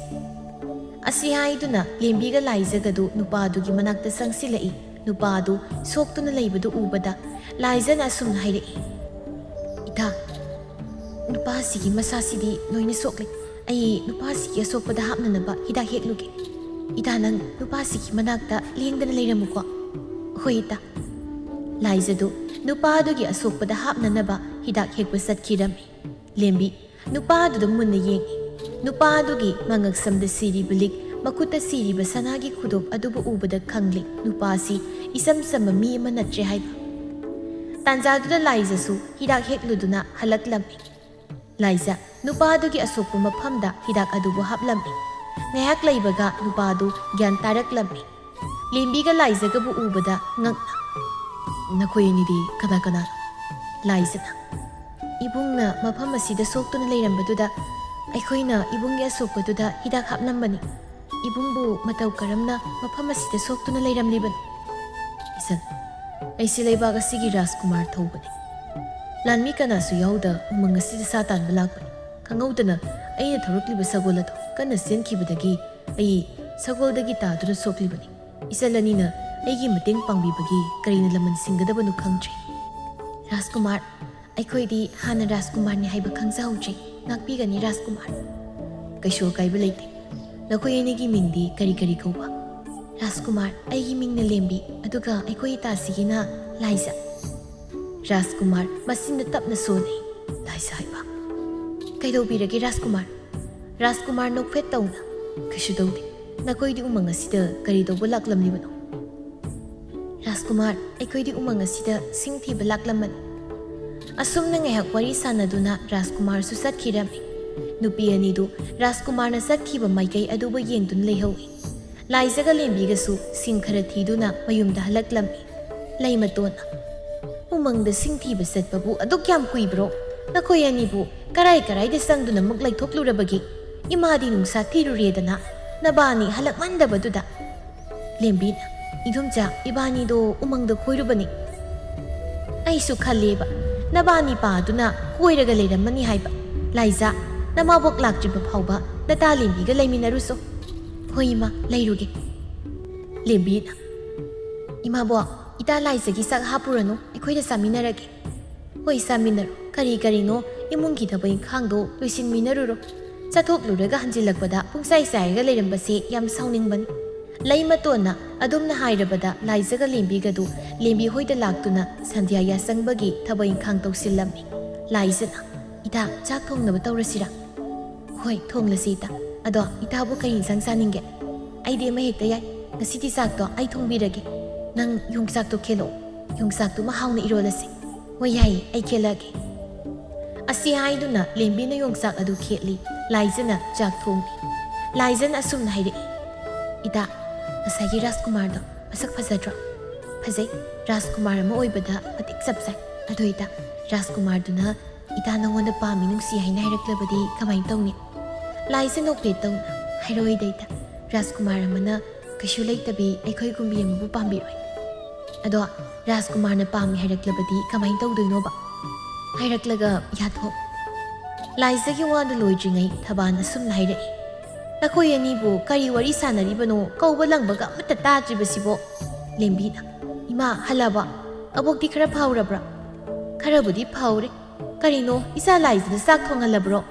ꯑꯁꯤ ꯍꯥꯏꯗꯨꯅ ꯂꯦꯝꯕꯤꯒ ꯂꯥꯏꯖꯒꯗꯨ ꯅꯨꯄꯥꯗꯨꯒꯤ ꯃꯅꯥꯛꯇ ꯆꯪꯁꯤꯜꯂꯛꯏ꯫ ꯅꯨꯄꯥꯗꯨ ꯁꯣꯛꯇꯨꯅ ꯂꯩꯕꯗꯨ ꯎꯕꯗ ꯂꯥꯏꯖꯅ ꯑꯁꯨꯝꯅ ꯍꯥꯏꯔꯛꯏ, "ꯏꯇꯥ, ꯅꯨꯄꯥꯁꯤꯒꯤ ꯃꯁꯥꯁꯤꯗꯤ ꯂꯣꯏꯅ ꯁꯣꯛꯂꯦ꯫ ꯑꯩ ꯅꯨꯄꯥꯁꯤꯒꯤ ꯑꯁꯣꯛꯄꯗ ꯍꯥꯞꯅꯅꯕ ꯍꯤꯗꯥꯛ ꯍꯦꯛꯂꯨꯒꯦ꯫ ꯏꯇꯥ, ꯅꯪ ꯅꯨꯄꯥꯁꯤꯒꯤ ꯃꯅꯥꯛꯇ ꯂꯦꯡꯗꯅ ꯂꯩꯔꯝꯃꯨꯀꯣ꯫" "ꯍꯣꯏ ꯏꯇꯥ꯫" ꯂꯥꯏꯖꯗꯨ ꯅꯨꯄꯥꯗꯨꯒꯤ ꯑꯁꯣꯛꯄꯗ ꯍꯥꯞꯅꯅꯕ ꯍꯤꯗꯥꯛ ꯍꯦꯛꯄ ꯆꯠꯈꯤꯔꯝꯃꯤ꯫ ꯂꯦꯝꯕꯤ ꯅꯨꯄꯥꯗꯨꯗ ꯃꯨꯟꯅ ꯌꯦꯡꯏ꯫ ꯅꯨꯄꯥꯗꯨꯒꯤ ꯃꯉꯛꯁꯝꯗ ꯁꯤꯔꯤꯕ ꯂꯤꯛ, ꯃꯈꯨꯠꯇ ꯁꯤꯔꯤꯕ ꯁꯅꯥꯒꯤ ꯈꯨꯗꯣꯞ ꯑꯗꯨꯕꯨ ꯎꯕꯗ ꯈꯪꯂꯦ ꯅꯨꯄꯥꯁꯤ ꯏꯆꯝ ꯆꯝꯕ ꯃꯤ ꯑꯃ ꯅꯠꯇ꯭ꯔꯦ ꯍꯥꯏꯕ꯫ ꯇꯥꯟꯖꯥꯗꯨꯗ ꯂꯥꯏꯖꯁꯨ ꯍꯤꯗꯥꯛ ꯍꯦꯛꯂꯨꯗꯨꯅ ꯍꯜꯂꯛꯂꯝꯃꯤ꯫ ꯂꯥꯏꯖ ꯅꯨꯄꯥꯗꯨꯒꯤ ꯑꯁꯣꯛꯄ ꯃꯐꯝꯗ ꯍꯤꯗꯥꯛ ꯑꯗꯨꯕꯨ ꯍꯥꯞꯂꯝꯃꯤ꯫ ꯉꯥꯏꯍꯥꯛ ꯂꯩꯕꯒ ꯅꯨꯄꯥꯗꯨ ꯒ꯭ꯌꯥꯟ ꯇꯥꯔꯛꯂꯝꯃꯤ꯫ ꯂꯦꯝꯕꯤꯒ ꯂꯥꯏꯖꯒꯕꯨ ꯎꯕꯗ ꯉꯛꯅ, "ꯅꯈꯣꯏ ꯑꯅꯤꯗꯤ ꯀꯅꯥ ꯀꯅꯥꯅꯣ?" ꯂꯥꯏꯖꯅ, "ꯏꯕꯨꯡꯅ ꯃꯐꯝ ꯑꯁꯤꯗ ꯁꯣꯛꯇꯨꯅ ꯂꯩꯔꯝꯕꯗꯨꯗ ꯑꯩꯈꯣꯏꯅ ꯏꯕꯨꯡꯒꯤ ꯑꯁꯣꯛꯄꯗꯨꯗ ꯍꯤꯗꯥꯛ ꯍꯥꯞꯂꯝꯕꯅꯤ꯫ ꯏꯕꯨꯡꯕꯨ ꯃꯇꯧ ꯀꯔꯝꯅ ꯃꯐꯝ ꯑꯁꯤꯗ ꯁꯣꯛꯇꯨꯅ ꯂꯩꯔꯝꯂꯤꯕꯅꯣ?" "ꯏꯆꯟ, ꯑꯩꯁꯦ ꯂꯩꯕꯥꯛ ꯑꯁꯤꯒꯤ ꯔꯥꯖꯀꯨꯃꯥꯔ ꯊꯧꯕꯅꯤ꯫ ꯂꯥꯟꯃꯤ ꯀꯅꯥꯁꯨ ꯌꯥꯎꯗ ꯎꯃꯪ ꯑꯁꯤꯗ ꯁꯥ ꯇꯥꯟꯕ ꯂꯥꯛꯄꯅꯤ꯫ ꯈꯪꯍꯧꯗꯅ ꯑꯩꯅ ꯊꯧꯔꯛꯂꯤꯕ ꯁꯒꯣꯜ ꯑꯗꯣ ꯀꯟꯅ ꯆꯦꯟꯈꯤꯕꯗꯒꯤ ꯑꯩ ꯁꯒꯣꯜꯗꯒꯤ ꯇꯥꯗꯨꯅ ꯁꯣꯛꯂꯤꯕꯅꯤ꯫ ꯏꯆꯜ ꯑꯅꯤꯅ ꯑꯩꯒꯤ ꯃꯇꯦꯡ ꯄꯥꯡꯕꯤꯕꯒꯤ ꯀꯔꯤꯅ ꯂꯃꯟ ꯁꯤꯡꯒꯗꯕꯅꯣ ꯈꯪꯗ꯭ꯔꯦ꯫ ꯔꯥꯖꯀꯨꯃꯥꯔ, ꯑꯩꯈꯣꯏꯗꯤ ꯍꯥꯟꯅ ꯔꯥꯖꯀꯨꯃꯥꯔꯅꯤ ꯍꯥꯏꯕ ꯈꯪꯖꯍꯧꯗ꯭ꯔꯦ꯫ ꯉꯥꯛꯄꯤꯒꯅꯤ ꯔꯥꯖꯀꯨꯃꯥꯔ꯫ ꯀꯩꯁꯨ ꯑꯀꯥꯏꯕ ꯂꯩꯇꯦ꯫ ꯅꯈꯣꯏ ꯑꯅꯤꯒꯤ ꯃꯤꯡꯗꯤ ꯀꯔꯤ ꯀꯔꯤ ꯀꯧꯕ? ꯔꯥꯖꯀꯨꯃꯥꯔ, ꯑꯩꯒꯤ ꯃꯤꯡꯅ ꯂꯦꯝꯕꯤ, ꯑꯗꯨꯒ ꯑꯩꯈꯣꯏ ꯏꯇꯥꯁꯤꯒꯤꯅ ꯂꯥꯏꯖ꯫ ꯔꯥꯖꯀꯨꯃꯥꯔ ꯃꯆꯤꯟꯗ ꯇꯞꯅ ꯁꯣꯟꯅꯩ꯫ ꯂꯥꯏꯖ ꯍꯥꯏꯕ꯫ ꯀꯩꯗꯧꯕꯤꯔꯒꯦ ꯔꯥꯖꯀꯨꯃꯥꯔ? ꯔꯥꯖꯀꯨꯃꯥꯔ ꯅꯣꯛꯐꯦꯠ ꯇꯧꯅ, ꯀꯩꯁꯨ ꯇꯧꯗꯦ꯫ ꯅꯈꯣꯏꯗꯤ ꯎꯃꯪ ꯑꯁꯤꯗ ꯀꯔꯤ ꯇꯧꯕ ꯂꯥꯛꯂꯝꯂꯤꯕꯅꯣ? ꯔꯥꯖꯀꯨꯃꯥꯔ, ꯑꯩꯈꯣꯏꯗꯤ ꯎꯃꯪ ꯑꯁꯤꯗ ꯁꯤꯡ ꯊꯤꯕ ꯂꯥꯛꯂꯝꯕꯅꯤ꯫ ꯑꯁꯨꯝꯅ ꯉꯥꯏꯍꯥꯛ ꯋꯥꯔꯤ ꯁꯥꯟꯅꯗꯨꯅ ꯔꯥꯖꯀꯨꯃꯥꯔꯁꯨ ꯆꯠꯈꯤꯔꯝꯃꯤ꯫ ꯅꯨꯄꯤ ꯑꯅꯤꯗꯨ ꯔꯥꯖꯀꯨꯃꯥꯔꯅ ꯆꯠꯈꯤꯕ ꯃꯥꯏꯀꯩ ꯑꯗꯨꯕꯨ ꯌꯦꯡꯗꯨꯅ ꯂꯩꯍꯧꯏ꯫ ꯂꯥꯏꯖꯒ ꯂꯦꯝꯕꯤꯒꯁꯨ ꯁꯤꯡ ꯈꯔ ꯊꯤꯗꯨꯅ ꯃꯌꯨꯝꯗ ꯍꯜꯂꯛꯂꯝꯃꯤ꯫ ꯂꯩꯃꯇꯣꯟꯅ, "ꯎꯃꯪꯗ ꯁꯤꯡ ꯊꯤꯕ ꯆꯠꯄꯕꯨ ꯑꯗꯨꯛ ꯌꯥꯝ ꯀꯨꯏꯕ꯭ꯔꯣ? ꯅꯈꯣꯏ ꯑꯅꯤꯕꯨ ꯀꯔꯥꯏ ꯀꯔꯥꯏꯗ ꯆꯪꯗꯨꯅ ꯑꯃꯨꯛ ꯂꯩꯊꯣꯛꯂꯨꯔꯕꯒꯦ? ꯏꯃꯥꯗꯤ ꯅꯨꯡꯁꯥ ꯊꯤꯔꯨꯔꯦꯗꯅ, ꯅꯕꯥꯅꯤ ꯍꯜꯂꯛꯃꯟꯗꯕꯗꯨꯗ?" ꯂꯦꯝꯕꯤꯅ, "ꯏꯗꯣꯝꯆꯥ, ꯏꯕꯥꯅꯤꯗꯣ ꯎꯃꯪꯗ ꯀꯣꯏꯔꯨꯕꯅꯤ꯫ ꯑꯩꯁꯨ ꯈꯜꯂꯦꯕ, ꯅꯕꯥꯅꯤ ꯄꯥꯗꯨꯅ ꯀꯣꯏꯔꯒ ꯂꯩꯔꯝꯃꯅꯤ ꯍꯥꯏꯕ꯫ ꯂꯥꯏꯖꯥ, ꯅꯃꯥꯕꯣꯛ ꯂꯥꯛꯇ꯭ꯔꯤꯕ ꯐꯥꯎꯕ ꯅꯇꯥ ꯂꯦꯝꯕꯤꯒ ꯂꯩꯃꯤꯟꯅꯔꯨꯁꯣ꯫" "ꯍꯣꯏ ꯏꯃꯥ, ꯂꯩꯔꯨꯒꯦ꯫" ꯂꯦꯝꯕꯤꯅ, "ꯏꯃꯥꯕꯣꯛ, ꯏꯇꯥ ꯂꯥꯏꯖꯒꯤ ꯆꯥꯛ ꯍꯥꯞꯄꯨꯔꯅꯨ, ꯑꯩꯈꯣꯏꯗ ꯆꯥꯃꯤꯟꯅꯔꯒꯦ꯫" "ꯍꯣꯏ, ꯆꯥꯃꯤꯟꯅꯔꯣ꯫ ꯀꯔꯤ ꯀꯔꯤꯅꯣ ꯏꯃꯨꯡꯒꯤ ꯊꯕꯛ ꯏꯪꯈꯥꯡꯗꯣ ꯂꯣꯏꯁꯤꯟꯃꯤꯟꯅꯔꯨꯔꯣ꯫ ꯆꯠꯊꯣꯛꯂꯨꯔꯒ ꯍꯟꯖꯤꯜꯂꯛꯄꯗ ꯄꯨꯡꯆꯥꯏ ꯆꯥꯏꯔꯒ ꯂꯩꯔꯝꯕꯁꯦ ꯌꯥꯝ ꯁꯥꯎꯅꯤꯡꯕꯅꯤ꯫" ꯂꯩꯃꯇꯣꯟꯅ ꯑꯗꯨꯝꯅ ꯍꯥꯏꯔꯕꯗ ꯂꯥꯏꯖꯒ ꯂꯦꯝꯕꯤꯒꯗꯨ ꯂꯦꯝꯕꯤ ꯍꯣꯏꯗ ꯂꯥꯛꯇꯨꯅ ꯁꯟꯙ꯭ꯌꯥ ꯌꯥꯆꯪꯕꯒꯤ ꯊꯕꯛ ꯏꯪꯈꯥꯡ ꯇꯧꯁꯤꯜꯂꯝꯃꯤ꯫ ꯂꯥꯏꯖꯅ, "ꯏꯇꯥ, ꯆꯥꯛ ꯊꯣꯡꯅꯕ ꯇꯧꯔꯁꯤꯔꯥ?" "ꯍꯣꯏ, ꯊꯣꯡꯂꯁꯤ ꯏꯇꯥ꯫ ꯑꯗꯣ ꯏꯇꯥꯕꯨ ꯀꯔꯤ ꯏꯟꯁꯥꯡ ꯆꯥꯅꯤꯡꯒꯦ?" "ꯑꯩꯗꯤ ꯑꯃ ꯍꯦꯛꯇ ꯌꯥꯏ꯫ ꯉꯁꯤꯗꯤ ꯆꯥꯛꯇꯣ ꯑꯩ ꯊꯣꯡꯕꯤꯔꯒꯦ꯫ ꯅꯪ ꯌꯣꯡꯆꯥꯛꯇꯣ ꯈꯦꯠꯂꯛꯑꯣ꯫ ꯌꯣꯡꯆꯥꯛꯇꯨꯃ ꯍꯥꯎꯅ ꯏꯔꯣꯜꯂꯁꯤ꯫" "ꯍꯣꯏ, ꯌꯥꯏꯌꯦ, ꯑꯩ ꯈꯦꯠꯂꯛꯑꯒꯦ꯫" ꯑꯁꯤ ꯍꯥꯏꯗꯨꯅ ꯂꯦꯝꯕꯤꯅ ꯌꯣꯡꯆꯥꯛ ꯑꯗꯨ ꯈꯦꯠꯂꯤ꯫ ꯂꯥꯏꯖꯅ ꯆꯥꯛ ꯊꯣꯡꯉꯤ꯫ ꯂꯥꯏꯖꯅ ꯑꯁꯨꯝꯅ ꯍꯥꯏꯔꯛꯏ, "ꯏꯇꯥ, ꯉꯁꯥꯏꯒꯤ ꯔꯥꯖꯀꯨꯃꯥꯔꯗꯣ ꯃꯁꯛ ꯐꯖꯗ꯭ꯔꯣ?" "ꯐꯖꯩ꯫ ꯔꯥꯖꯀꯨꯃꯥꯔ ꯑꯃ ꯑꯣꯏꯕꯗ ꯃꯇꯤꯛ ꯆꯞ ꯆꯥꯏ꯫ ꯑꯗꯣ ꯏꯇꯥ, ꯔꯥꯖꯀꯨꯃꯥꯔꯗꯨꯅ ꯏꯇꯥ ꯅꯉꯣꯟꯗ ꯄꯥꯝꯃꯤ, ꯅꯨꯡꯁꯤ ꯍꯥꯏꯅ ꯍꯥꯏꯔꯛꯂꯕꯗꯤ ꯀꯃꯥꯏꯅ ꯇꯧꯅꯤ?" ꯂꯥꯏꯖ ꯅꯣꯛꯐꯦꯠ ꯇꯧꯅ, "ꯍꯥꯏꯔꯛꯑꯣꯏꯗ ꯏꯇꯥ꯫ ꯔꯥꯖꯀꯨꯃꯥꯔ ꯑꯃꯅ ꯀꯩꯁꯨ ꯂꯩꯇꯕꯤ ꯑꯩꯈꯣꯏꯒꯨꯝꯕꯤ ꯑꯃꯕꯨ ꯄꯥꯝꯕꯤꯔꯣꯏ꯫ ꯑꯗꯣ ꯔꯥꯖꯀꯨꯃꯥꯔꯅ ꯄꯥꯝꯃꯤ ꯍꯥꯏꯔꯛꯂꯕꯗꯤ ꯀꯃꯥꯏꯅ ꯇꯧꯗꯣꯏꯅꯣꯕ? ꯍꯥꯏꯔꯛꯂꯒ ꯌꯥꯊꯣꯛ꯫" ꯂꯥꯏꯖꯒꯤ ꯋꯥꯗꯨ ꯂꯣꯏꯗ꯭ꯔꯤꯉꯩ ꯊꯕꯥꯟ ꯑꯁꯨꯝꯅ ꯍꯥꯏꯔꯛꯏ, "ꯅꯈꯣꯏ ꯑꯅꯤꯕꯨ ꯀꯔꯤ ꯋꯥꯔꯤ ꯁꯥꯟꯅꯔꯤꯕꯅꯣ? ꯀꯧꯕ ꯂꯪꯕꯒ ꯑꯃꯠꯇ ꯇꯥꯗ꯭ꯔꯤꯕꯁꯤꯕꯣ?" ꯂꯦꯝꯕꯤꯅ, "ꯏꯃꯥ, ꯍꯜꯂꯕꯣ? ꯑꯕꯣꯛꯇꯤ ꯈꯔ ꯐꯍꯧꯔꯕ꯭ꯔꯥ?" "ꯈꯔꯕꯨꯗꯤ ꯐꯍꯧꯔꯦ꯫ ꯀꯔꯤꯅꯣ, ꯏꯆꯥ ꯂꯥꯏꯖꯗ ꯆꯥꯛ ꯊꯣꯡꯍꯜꯂꯕ꯭ꯔꯣ?"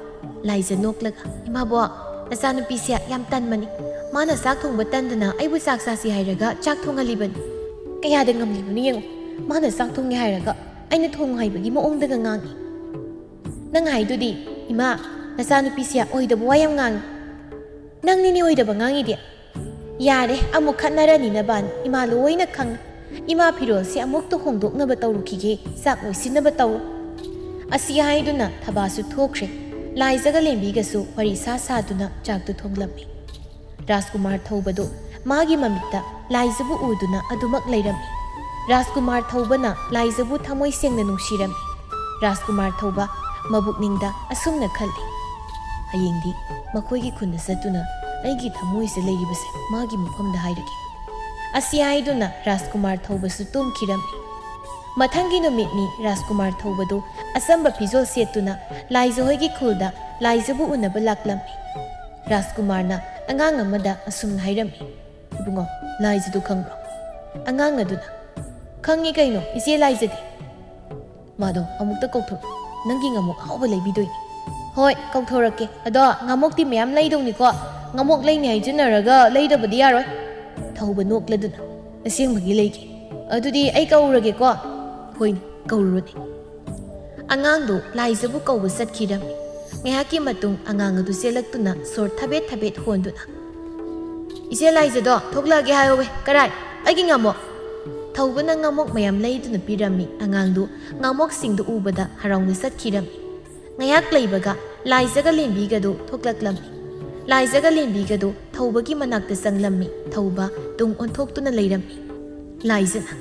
ꯂꯥꯏꯖ ꯅꯣꯛꯂꯒ, "ꯏꯃꯥꯕꯣꯛ, ꯅꯆꯥꯅꯨꯄꯤꯁꯦ ꯌꯥꯝ ꯇꯟꯕꯅꯤ꯫ ꯃꯥꯅ ꯆꯥꯛ ꯊꯣꯡꯕ ꯇꯟꯗꯅ ꯑꯩꯕꯨ ꯆꯥꯛ ꯆꯥꯁꯤ ꯍꯥꯏꯔꯒ ꯆꯥꯛ ꯊꯣꯡꯍꯜꯂꯤꯕꯅꯤ꯫ ꯀꯌꯥꯗ ꯉꯝꯂꯤꯕꯅꯣ ꯌꯦꯡꯉꯨ꯫ ꯃꯥꯅ ꯆꯥꯛ ꯊꯣꯡꯉꯦ ꯍꯥꯏꯔꯒ ꯑꯩꯅ ꯊꯣꯡꯉꯨ ꯍꯥꯏꯕꯒꯤ ꯃꯑꯣꯡꯗꯒ ꯉꯥꯡꯉꯤ꯫ ꯅꯪ ꯍꯥꯏꯗꯨꯗꯤ, ꯏꯃꯥ, ꯅꯆꯥꯅꯨꯄꯤꯁꯦ ꯑꯣꯏꯗꯕ ꯋꯥ ꯌꯥꯝ ꯉꯥꯡꯉꯤ꯫ ꯅꯪꯅꯤꯅꯦ ꯑꯣꯏꯗꯕ ꯉꯥꯡꯉꯤꯗꯤ꯫ ꯌꯥꯔꯦ, ꯑꯃꯨꯛ ꯈꯠꯅꯔꯅꯤ ꯅꯕꯥꯅꯤ꯫ ꯏꯃꯥ ꯂꯣꯏꯅ ꯈꯪꯉꯤ꯫ ꯏꯃꯥ, ꯐꯤꯔꯣꯜꯁꯦ ꯑꯃꯨꯛꯇ ꯍꯣꯡꯗꯣꯛꯅꯕ ꯇꯧꯔꯨꯈꯤꯒꯦ꯫ ꯆꯥꯛ ꯂꯣꯏꯁꯤꯟꯅꯕ ꯇꯧꯔꯣ꯫" ꯑꯁꯤ ꯍꯥꯏꯗꯨꯅ ꯊꯕꯥꯁꯨ ꯊꯣꯛꯈ꯭ꯔꯦ꯫ ꯂꯥꯏꯖꯒ ꯂꯦꯝꯕꯤꯒꯁꯨ ꯋꯥꯔꯤ ꯁꯥ ꯁꯥꯗꯨꯅ ꯆꯥꯛꯇꯨ ꯊꯣꯡꯂꯝꯃꯤ꯫ ꯔꯥꯖꯀꯨꯃꯥꯔ ꯊꯧꯕꯗꯨ ꯃꯥꯒꯤ ꯃꯃꯤꯠꯇ ꯂꯥꯏꯖꯕꯨ ꯎꯗꯨꯅ ꯑꯗꯨꯃꯛ ꯂꯩꯔꯝꯃꯤ꯫ ꯔꯥꯖꯀꯨꯃꯥꯔ ꯊꯧꯕꯅ ꯂꯥꯏꯖꯕꯨ ꯊꯃꯣꯏ ꯁꯦꯡꯅ ꯅꯨꯡꯁꯤꯔꯝꯃꯤ꯫ ꯔꯥꯖꯀꯨꯃꯥꯔ ꯊꯧꯕ ꯃꯕꯨꯛꯅꯤꯡꯗ ꯑꯁꯨꯝꯅ ꯈꯜꯂꯤ, "ꯍꯌꯦꯡꯗꯤ ꯃꯈꯣꯏꯒꯤ ꯈꯨꯟꯗ ꯆꯠꯇꯨꯅ ꯑꯩꯒꯤ ꯊꯃꯣꯏꯁꯦ ꯂꯩꯔꯤꯕꯁꯦ ꯃꯥꯒꯤ ꯃꯐꯝꯗ ꯍꯥꯏꯔꯒꯦ꯫" ꯑꯁꯤ ꯍꯥꯏꯗꯨꯅ ꯔꯥꯖꯀꯨꯃꯥꯔ ꯊꯧꯕꯁꯨ ꯇꯨꯝꯈꯤꯔꯝꯃꯤ꯫ ꯃꯊꯪꯒꯤ ꯅꯨꯃꯤꯠꯅꯤ꯫ ꯔꯥꯖꯀꯨꯃꯥꯔ ꯊꯧꯕꯗꯨ ꯑꯆꯝꯕ ꯐꯤꯖꯣꯜ ꯁꯦꯠꯇꯨꯅ ꯂꯥꯏꯖꯍꯣꯏꯒꯤ ꯈꯨꯜꯗ ꯂꯥꯏꯖꯕꯨ ꯎꯅꯕ ꯂꯥꯛꯂꯝꯃꯤ꯫ ꯔꯥꯖꯀꯨꯃꯥꯔꯅ ꯑꯉꯥꯡ ꯑꯃꯗ ꯑꯁꯨꯝꯅ ꯍꯥꯏꯔꯝꯃꯤ, "ꯏꯕꯨꯡꯉꯣ, ꯂꯥꯏꯖꯗꯨ ꯈꯪꯕ꯭ꯔꯣ?" ꯑꯉꯥꯡ ꯑꯗꯨꯅ, "ꯈꯪꯉꯤ ꯀꯩꯅꯣ, ꯏꯆꯦ ꯂꯥꯏꯖꯗꯤ꯫" "ꯃꯥꯗꯣ ꯑꯃꯨꯛꯇ ꯀꯧꯊꯣꯔꯛꯑꯣ, ꯅꯪꯒꯤ ꯉꯥꯃꯣꯛ ꯑꯍꯥꯎꯕ ꯂꯩꯕꯤꯗꯣꯏꯅꯤ꯫" "ꯍꯣꯏ, ꯀꯧꯊꯣꯔꯛꯀꯦ꯫ ꯑꯗꯣ ꯉꯥꯃꯣꯛꯇꯤ ꯃꯌꯥꯝ ꯂꯩꯗꯧꯅꯤꯀꯣ꯫ ꯉꯥꯃꯣꯛ ꯂꯩꯅꯤ ꯍꯥꯏꯖꯤꯟꯅꯔꯒ ꯂꯩꯗꯕꯗꯤ ꯌꯥꯔꯣꯏ꯫" ꯊꯧꯕ ꯅꯣꯛꯂꯗꯨꯅ, "ꯑꯁꯦꯡꯕꯒꯤ ꯂꯩꯒꯦ꯫ ꯑꯗꯨꯗꯤ ꯑꯩ ꯀꯧꯔꯨꯔꯒꯦꯀꯣ꯫" "ꯍꯣꯏꯅꯦ, ꯀꯧꯔꯨꯔꯣꯅꯦ꯫" ꯑꯉꯥꯡꯗꯨ ꯂꯥꯏꯖꯕꯨ ꯀꯧꯕ ꯆꯠꯈꯤꯔꯝꯃꯤ꯫ ꯉꯥꯏꯍꯥꯛꯀꯤ ꯃꯇꯨꯡ ꯑꯉꯥꯡ ꯑꯗꯨ ꯆꯦꯜꯂꯛꯇꯨꯅ ꯁꯣꯔ ꯊꯕꯦꯠ ꯊꯕꯦꯠ ꯍꯣꯟꯗꯨꯅ, "ꯏꯆꯦ ꯂꯥꯏꯖꯗꯣ ꯊꯣꯛꯂꯛꯑꯒꯦ ꯍꯥꯏꯍꯧꯋꯦ꯫ ꯀꯔꯥꯏ? ꯑꯩꯒꯤ ꯉꯥꯃꯣꯛ!" ꯊꯧꯕꯅ ꯉꯥꯃꯣꯛ ꯃꯌꯥꯝ ꯂꯩꯗꯨꯅ ꯄꯤꯔꯝꯃꯤ꯫ ꯑꯉꯥꯡꯗꯨ ꯉꯥꯃꯣꯛꯁꯤꯡꯗꯨ ꯎꯕꯗ ꯍꯔꯥꯎꯅ ꯆꯠꯈꯤꯔꯝꯃꯤ꯫ ꯉꯥꯏꯍꯥꯛ ꯂꯩꯕꯒ ꯂꯥꯏꯖꯒ ꯂꯦꯝꯕꯤꯒꯗꯨ ꯊꯣꯛꯂꯛꯂꯝꯃꯤ꯫ ꯂꯥꯏꯖꯒ ꯂꯦꯝꯕꯤꯒꯗꯨ ꯊꯧꯕꯒꯤ ꯃꯅꯥꯛꯇ ꯆꯪꯂꯝꯃꯤ꯫ ꯊꯧꯕ ꯇꯨꯡ ꯑꯣꯟꯊꯣꯛꯇꯨꯅ ꯂꯩꯔꯝꯃꯤ꯫ ꯂꯥꯏꯖꯅ,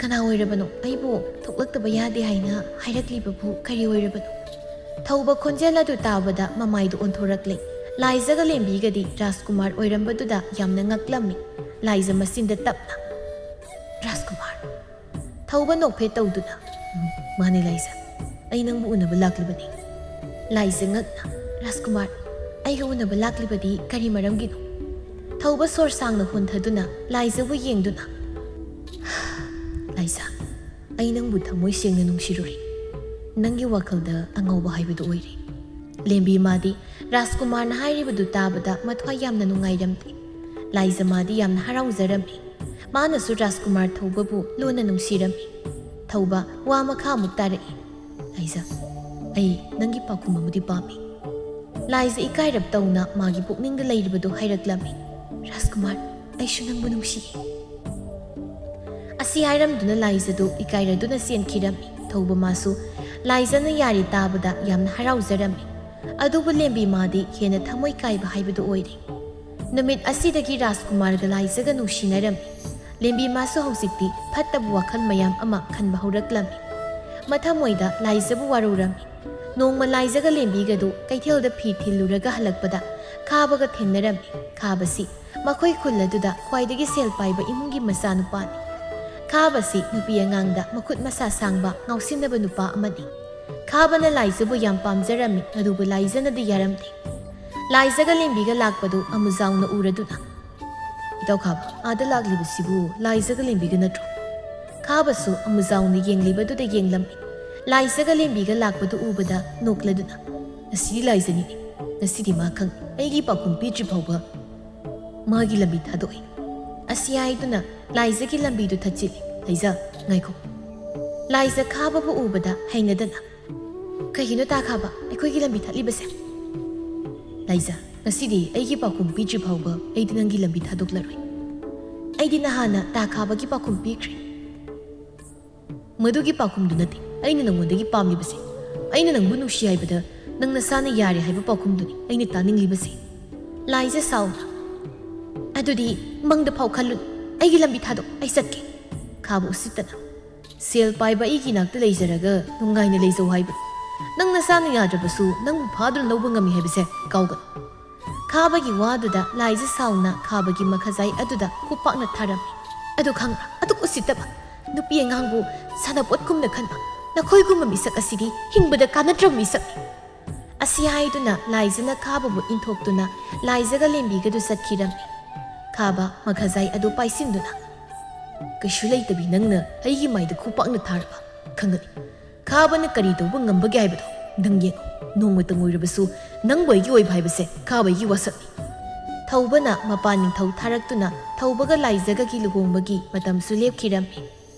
"ꯀꯅꯥ ꯑꯣꯏꯔꯕꯅꯣ? ꯑꯩꯕꯨ ꯊꯣꯛꯂꯛꯇꯕ ꯌꯥꯗꯦ ꯍꯥꯏꯅ ꯍꯥꯏꯔꯛꯂꯤꯕꯕꯨ ꯀꯔꯤ ꯑꯣꯏꯔꯕꯅꯣ?" ꯊꯧꯕ ꯈꯣꯟꯖꯦꯜ ꯑꯗꯨ ꯇꯥꯕꯗ ꯃꯃꯥꯏꯗꯨ ꯑꯣꯟꯊꯣꯔꯛꯂꯦ꯫ ꯂꯥꯏꯖꯒ ꯂꯦꯝꯕꯤꯒꯗꯤ ꯔꯥꯖꯀꯨꯃꯥꯔ ꯑꯣꯏꯔꯝꯕꯗꯨꯗ ꯌꯥꯝꯅ ꯉꯛꯂꯝꯃꯤ꯫ ꯂꯥꯏꯖ ꯃꯆꯤꯟꯗ ꯇꯞꯅ, "ꯔꯥꯖꯀꯨꯃꯥꯔ!" ꯊꯧꯕ ꯅꯣꯛꯐꯦꯠ ꯇꯧꯗꯨꯅ, "ꯎꯝ, ꯃꯥꯅꯦ ꯂꯥꯏꯖ, ꯑꯩ ꯅꯪꯕꯨ ꯎꯅꯕ ꯂꯥꯛꯂꯤꯕꯅꯤ꯫" ꯂꯥꯏꯖ ꯉꯛꯅ, "ꯔꯥꯖꯀꯨꯃꯥꯔ, ꯑꯩꯒ ꯎꯅꯕ ꯂꯥꯛꯂꯤꯕꯗꯤ ꯀꯔꯤ ꯃꯔꯝꯒꯤꯅꯣ? ꯊꯧꯕ ꯁꯣꯔ ꯁꯥꯡꯅ ꯍꯣꯟꯊꯗꯨꯅ ꯂꯥꯏꯖꯕꯨ ꯌꯦꯡꯗꯨꯅ, "ꯂꯥꯏꯖ, ꯑꯩ ꯅꯪꯕꯨ ꯊꯃꯣꯏ ꯁꯦꯡꯅ ꯅꯨꯡꯁꯤꯔꯨꯔꯦ꯫ ꯅꯪꯒꯤ ꯋꯥꯈꯜꯗ ꯑꯉꯥꯎꯕ ꯍꯥꯏꯕꯗꯨ ꯑꯣꯏꯔꯦ꯫" ꯂꯦꯝꯕꯤ ꯃꯥꯗꯤ ꯔꯥꯖꯀꯨꯃꯥꯔꯅ ꯍꯥꯏꯔꯤꯕꯗꯨ ꯇꯥꯕꯗ ꯃꯊ꯭ꯋꯥꯏ ꯌꯥꯝꯅ ꯅꯨꯡꯉꯥꯏꯔꯝꯗꯦ꯫ ꯂꯥꯏꯖ ꯃꯥꯗꯤ ꯌꯥꯝꯅ ꯍꯔꯥꯎꯖꯔꯝꯃꯤ꯫ ꯃꯥꯅꯁꯨ ꯔꯥꯖꯀꯨꯃꯥꯔ ꯊꯧꯕꯕꯨ ꯂꯨꯅ ꯅꯨꯡꯁꯤꯔꯝꯃꯤ꯫ ꯊꯧꯕ ꯋꯥ ꯃꯈꯥ ꯑꯃꯨꯛ ꯇꯥꯔꯛꯏ꯫ "ꯂꯥꯏꯖ, ꯑꯩ ꯅꯪꯒꯤ ꯄꯥꯎꯈꯨꯝ ꯑꯃꯗꯤ ꯄꯥꯝꯃꯤ꯫" ꯂꯥꯏꯖ ꯏꯀꯥꯏꯔꯞ ꯇꯧꯅ ꯃꯥꯒꯤ ꯄꯨꯛꯅꯤꯡꯗ ꯂꯩꯔꯤꯕꯗꯨ ꯍꯥꯏꯔꯛꯂꯝꯃꯤ꯫ "ꯔꯥꯖꯀꯨꯃꯥꯔ, ꯑꯩꯁꯨ ꯅꯪꯕꯨ ꯅꯨꯡꯁꯤꯌꯦ꯫" ꯑꯁꯤ ꯍꯥꯏꯔꯝꯗꯨꯅ ꯂꯥꯏꯖꯗꯨ ꯏꯀꯥꯏꯔꯗꯨꯅ ꯆꯦꯟꯈꯤꯔꯝꯃꯤ꯫ ꯊꯧꯕ ꯃꯥꯁꯨ ꯂꯥꯏꯖꯅ ꯌꯥꯔꯦ ꯇꯥꯕꯗ ꯌꯥꯝꯅ ꯍꯔꯥꯎꯖꯔꯝꯃꯤ꯫ ꯑꯗꯨꯕꯨ ꯂꯦꯝꯕꯤ ꯃꯥꯗꯤ ꯍꯦꯟꯅ ꯊꯃꯣꯏ ꯀꯥꯏꯕ ꯍꯥꯏꯕꯗꯨ ꯑꯣꯏꯔꯦ꯫ ꯅꯨꯃꯤꯠ ꯑꯁꯤꯗꯒꯤ ꯔꯥꯖꯀꯨꯃꯥꯔꯒ ꯂꯥꯏꯖꯒ ꯅꯨꯡꯁꯤꯅꯔꯝꯃꯤ꯫ ꯂꯦꯝꯕꯤ ꯃꯥꯁꯨ ꯍꯧꯖꯤꯛꯇꯤ ꯐꯠꯇꯕ ꯋꯥꯈꯜ ꯃꯌꯥꯝ ꯑꯃ ꯈꯟꯕ ꯍꯧꯔꯛꯂꯝꯃꯤ꯫ ꯃꯊꯃꯣꯏꯗ ꯂꯥꯏꯖꯕꯨ ꯋꯥꯔꯧꯔꯝꯃꯤ꯫ ꯅꯣꯡꯃ ꯂꯥꯏꯖꯒ ꯂꯦꯝꯕꯤꯒꯗꯨ ꯀꯩꯊꯦꯜꯗ ꯐꯤ ꯊꯤꯜꯂꯨꯔꯒ ꯍꯜꯂꯛꯄꯗ ꯈꯥꯕꯒ ꯊꯦꯡꯅꯔꯝꯃꯤ꯫ ꯈꯥꯕꯁꯤ ꯃꯈꯣꯏ ꯈꯨꯜ ꯑꯗꯨꯗ ꯈ꯭ꯋꯥꯏꯗꯒꯤ ꯁꯦꯜ ꯄꯥꯏꯕ ꯏꯃꯨꯡꯒꯤ ꯃꯆꯥꯅꯨꯄꯥꯅꯤ꯫ ꯈꯥꯕꯁꯤ ꯅꯨꯄꯤ ꯑꯉꯥꯡꯗ ꯃꯈꯨꯠ ꯃꯁꯥ ꯁꯥꯡꯕ, ꯉꯥꯎꯁꯤꯟꯅꯕ ꯅꯨꯄꯥ ꯑꯃꯅꯤ꯫ ꯈꯥꯕꯅ ꯂꯥꯏꯖꯕꯨ ꯌꯥꯝ ꯄꯥꯝꯖꯔꯝꯃꯤ, ꯑꯗꯨꯕꯨ ꯂꯥꯏꯖꯅꯗꯤ ꯌꯥꯔꯝꯗꯦ꯫ ꯂꯥꯏꯖꯒ ꯂꯦꯝꯕꯤꯒ ꯂꯥꯛꯄꯗꯨ ꯑꯃꯨꯖꯥꯎꯅ ꯎꯔꯗꯨꯅ, "ꯏꯇꯥꯎ ꯈꯥꯕ, ꯑꯥꯗ ꯂꯥꯛꯂꯤꯕꯁꯤꯕꯨ ꯂꯥꯏꯖꯒ ꯂꯦꯝꯕꯤꯒ ꯅꯠꯇ꯭ꯔꯣ?" ꯈꯥꯕꯁꯨ ꯑꯃꯨꯖꯥꯎꯅ ꯌꯦꯡꯂꯤꯕꯗꯨꯗ ꯌꯦꯡꯂꯝꯃꯤ꯫ ꯂꯥꯏꯖꯒ ꯂꯦꯝꯕꯤꯒ ꯂꯥꯛꯄꯗꯨ ꯎꯕꯗ ꯅꯣꯛꯂꯗꯨꯅ, "ꯉꯁꯤꯗꯤ ꯂꯥꯏꯖꯅꯤꯅꯦ, ꯉꯁꯤꯗꯤ ꯃꯥ ꯈꯪꯉꯤ, ꯑꯩꯒꯤ ꯄꯥꯎꯈꯨꯝ ꯄꯤꯗ꯭ꯔꯤ ꯐꯥꯎꯕ ꯃꯥꯒꯤ ꯂꯝꯕꯤ ꯊꯥꯗꯣꯛꯏ꯫" ꯑꯁꯤ ꯍꯥꯏꯗꯨꯅ ꯂꯥꯏꯖꯒꯤ ꯂꯝꯕꯤꯗꯨ ꯊꯠꯆꯤꯜꯂꯤ꯫ "ꯂꯥꯏꯖ, ꯉꯥꯏꯈꯣ꯫" ꯂꯥꯏꯖ ꯈꯥꯕꯕꯨ ꯎꯕꯗ ꯍꯩꯅꯗꯅ, "ꯀꯩꯒꯤꯅꯣ ꯇꯥ ꯈꯥꯕ ꯑꯩꯈꯣꯏꯒꯤ ꯂꯝꯕꯤ ꯊꯠꯂꯤꯕꯁꯦ?" "ꯂꯥꯏꯖ, ꯉꯁꯤꯗꯤ ꯑꯩꯒꯤ ꯄꯥꯎꯈꯨꯝ ꯄꯤꯗ꯭ꯔꯤ ꯐꯥꯎꯕ ꯑꯩꯗꯤ ꯅꯪꯒꯤ ꯂꯝꯕꯤ ꯊꯥꯗꯣꯛꯂꯔꯣꯏ꯫ ꯑꯩꯗꯤ ꯅꯍꯥꯟꯅ ꯇꯥ ꯈꯥꯕꯒꯤ ꯄꯥꯎꯈꯨꯝ ꯄꯤꯈ꯭ꯔꯦ꯫" "ꯃꯗꯨꯒꯤ ꯄꯥꯎꯈꯨꯝꯗꯨ ꯅꯠꯇꯦ ꯑꯩꯅ ꯅꯪꯉꯣꯟꯗꯒꯤ ꯄꯥꯝꯂꯤꯕꯁꯦ꯫ ꯑꯩꯅ ꯅꯪꯕꯨ ꯅꯨꯡꯁꯤ ꯍꯥꯏꯕꯗ ꯅꯪ ꯅꯁꯥꯅ ꯌꯥꯔꯦ ꯍꯥꯏꯕ ꯄꯥꯎꯈꯨꯝꯗꯨꯅꯤ ꯑꯩꯅ ꯇꯥꯅꯤꯡꯂꯤꯕꯁꯦ꯫" ꯂꯥꯏꯖ ꯁꯥꯎꯅ, "ꯑꯗꯨꯗꯤ ꯃꯪꯗ ꯐꯥꯎ ꯈꯜꯂꯨꯅꯨ꯫ ꯑꯩꯒꯤ ꯂꯝꯕꯤ ꯊꯥꯗꯣꯛ, ꯑꯩ ꯆꯠꯀꯦ꯫" ꯈꯥꯕ ꯎꯁꯤꯠꯇꯅ, "ꯁꯦꯜ ꯄꯥꯏꯕ ꯑꯩꯒꯤ ꯏꯅꯥꯛꯇ ꯂꯩꯖꯔꯒ ꯅꯨꯡꯉꯥꯏꯅ ꯂꯩꯖꯧ ꯍꯥꯏꯕ꯭ꯔꯣ? ꯅꯪ ꯅꯁꯥꯅ ꯌꯥꯗ꯭ꯔꯕꯁꯨ ꯅꯪꯕꯨ ꯐꯥꯗꯨꯅ ꯂꯧꯕ ꯉꯝꯃꯤ ꯍꯥꯏꯕꯁꯦ ꯀꯥꯎꯒꯅꯨ꯫" ꯈꯥꯕꯒꯤ ꯋꯥꯗꯨꯗ ꯂꯥꯏꯖ ꯁꯥꯎꯅ ꯈꯥꯕꯒꯤ ꯃꯈꯖꯥꯏ ꯑꯗꯨꯗ ꯈꯨꯄꯥꯛꯅ ꯊꯥꯔꯝꯃꯤ꯫ "ꯑꯗꯨ ꯈꯪꯕ꯭ꯔꯥ? ꯑꯗꯨꯛ ꯎꯁꯤꯠꯇꯕ ꯅꯨꯄꯤ ꯑꯉꯥꯡꯕꯨ ꯁꯥꯟꯅꯄꯣꯠꯀꯨꯝꯅ ꯈꯟꯕ ꯅꯈꯣꯏꯒꯨꯝꯕ ꯃꯤꯁꯛ ꯑꯁꯤꯗꯤ ꯍꯤꯡꯕꯗ ꯀꯥꯟꯅꯗ꯭ꯔꯕ ꯃꯤꯁꯛꯅꯤ꯫ ꯑꯁꯤ ꯍꯥꯏꯗꯨꯅ ꯂꯥꯏꯖꯅ ꯈꯥꯕꯕꯨ ꯏꯟꯊꯣꯛꯇꯨꯅ ꯂꯥꯏꯖꯒ ꯂꯦꯝꯕꯤꯒꯗꯨ ꯆꯠꯈꯤꯔꯝꯃꯤ꯫ ꯈꯥꯕ ꯃꯈꯥꯖꯥꯏ ꯑꯗꯨ ꯄꯥꯏꯁꯤꯟꯗꯨꯅ, "ꯀꯩꯁꯨ ꯂꯩꯇꯕꯤ ꯅꯪꯅ ꯑꯩꯒꯤ ꯃꯥꯏꯗ ꯈꯨꯄꯥꯛꯅ ꯊꯥꯔꯕ? ꯈꯪꯒꯅꯤ꯫ ꯈꯥꯕꯅ ꯀꯔꯤ ꯇꯧꯕ ꯉꯝꯕꯒꯦ ꯍꯥꯏꯕꯗꯣ ꯅꯪ ꯌꯦꯡꯉꯨ꯫ ꯅꯣꯡꯃꯇꯪ ꯑꯣꯏꯔꯕꯁꯨ ꯅꯪꯕꯨ ꯑꯩꯒꯤ ꯑꯣꯏꯕ ꯍꯥꯏꯕꯁꯦ ꯈꯥꯕ ꯑꯩꯒꯤ ꯋꯥꯁꯛꯅꯤ꯫" ꯊꯧꯕꯅ ꯃꯄꯥꯟ ꯅꯤꯡꯊꯧ ꯊꯥꯔꯛꯇꯨꯅ ꯊꯧꯕꯒ ꯂꯥꯏꯖꯒꯒꯤ ꯂꯨꯍꯣꯡꯕꯒꯤ ꯃꯇꯝꯁꯨ ꯂꯦꯞꯈꯤꯔꯝꯃꯤ꯫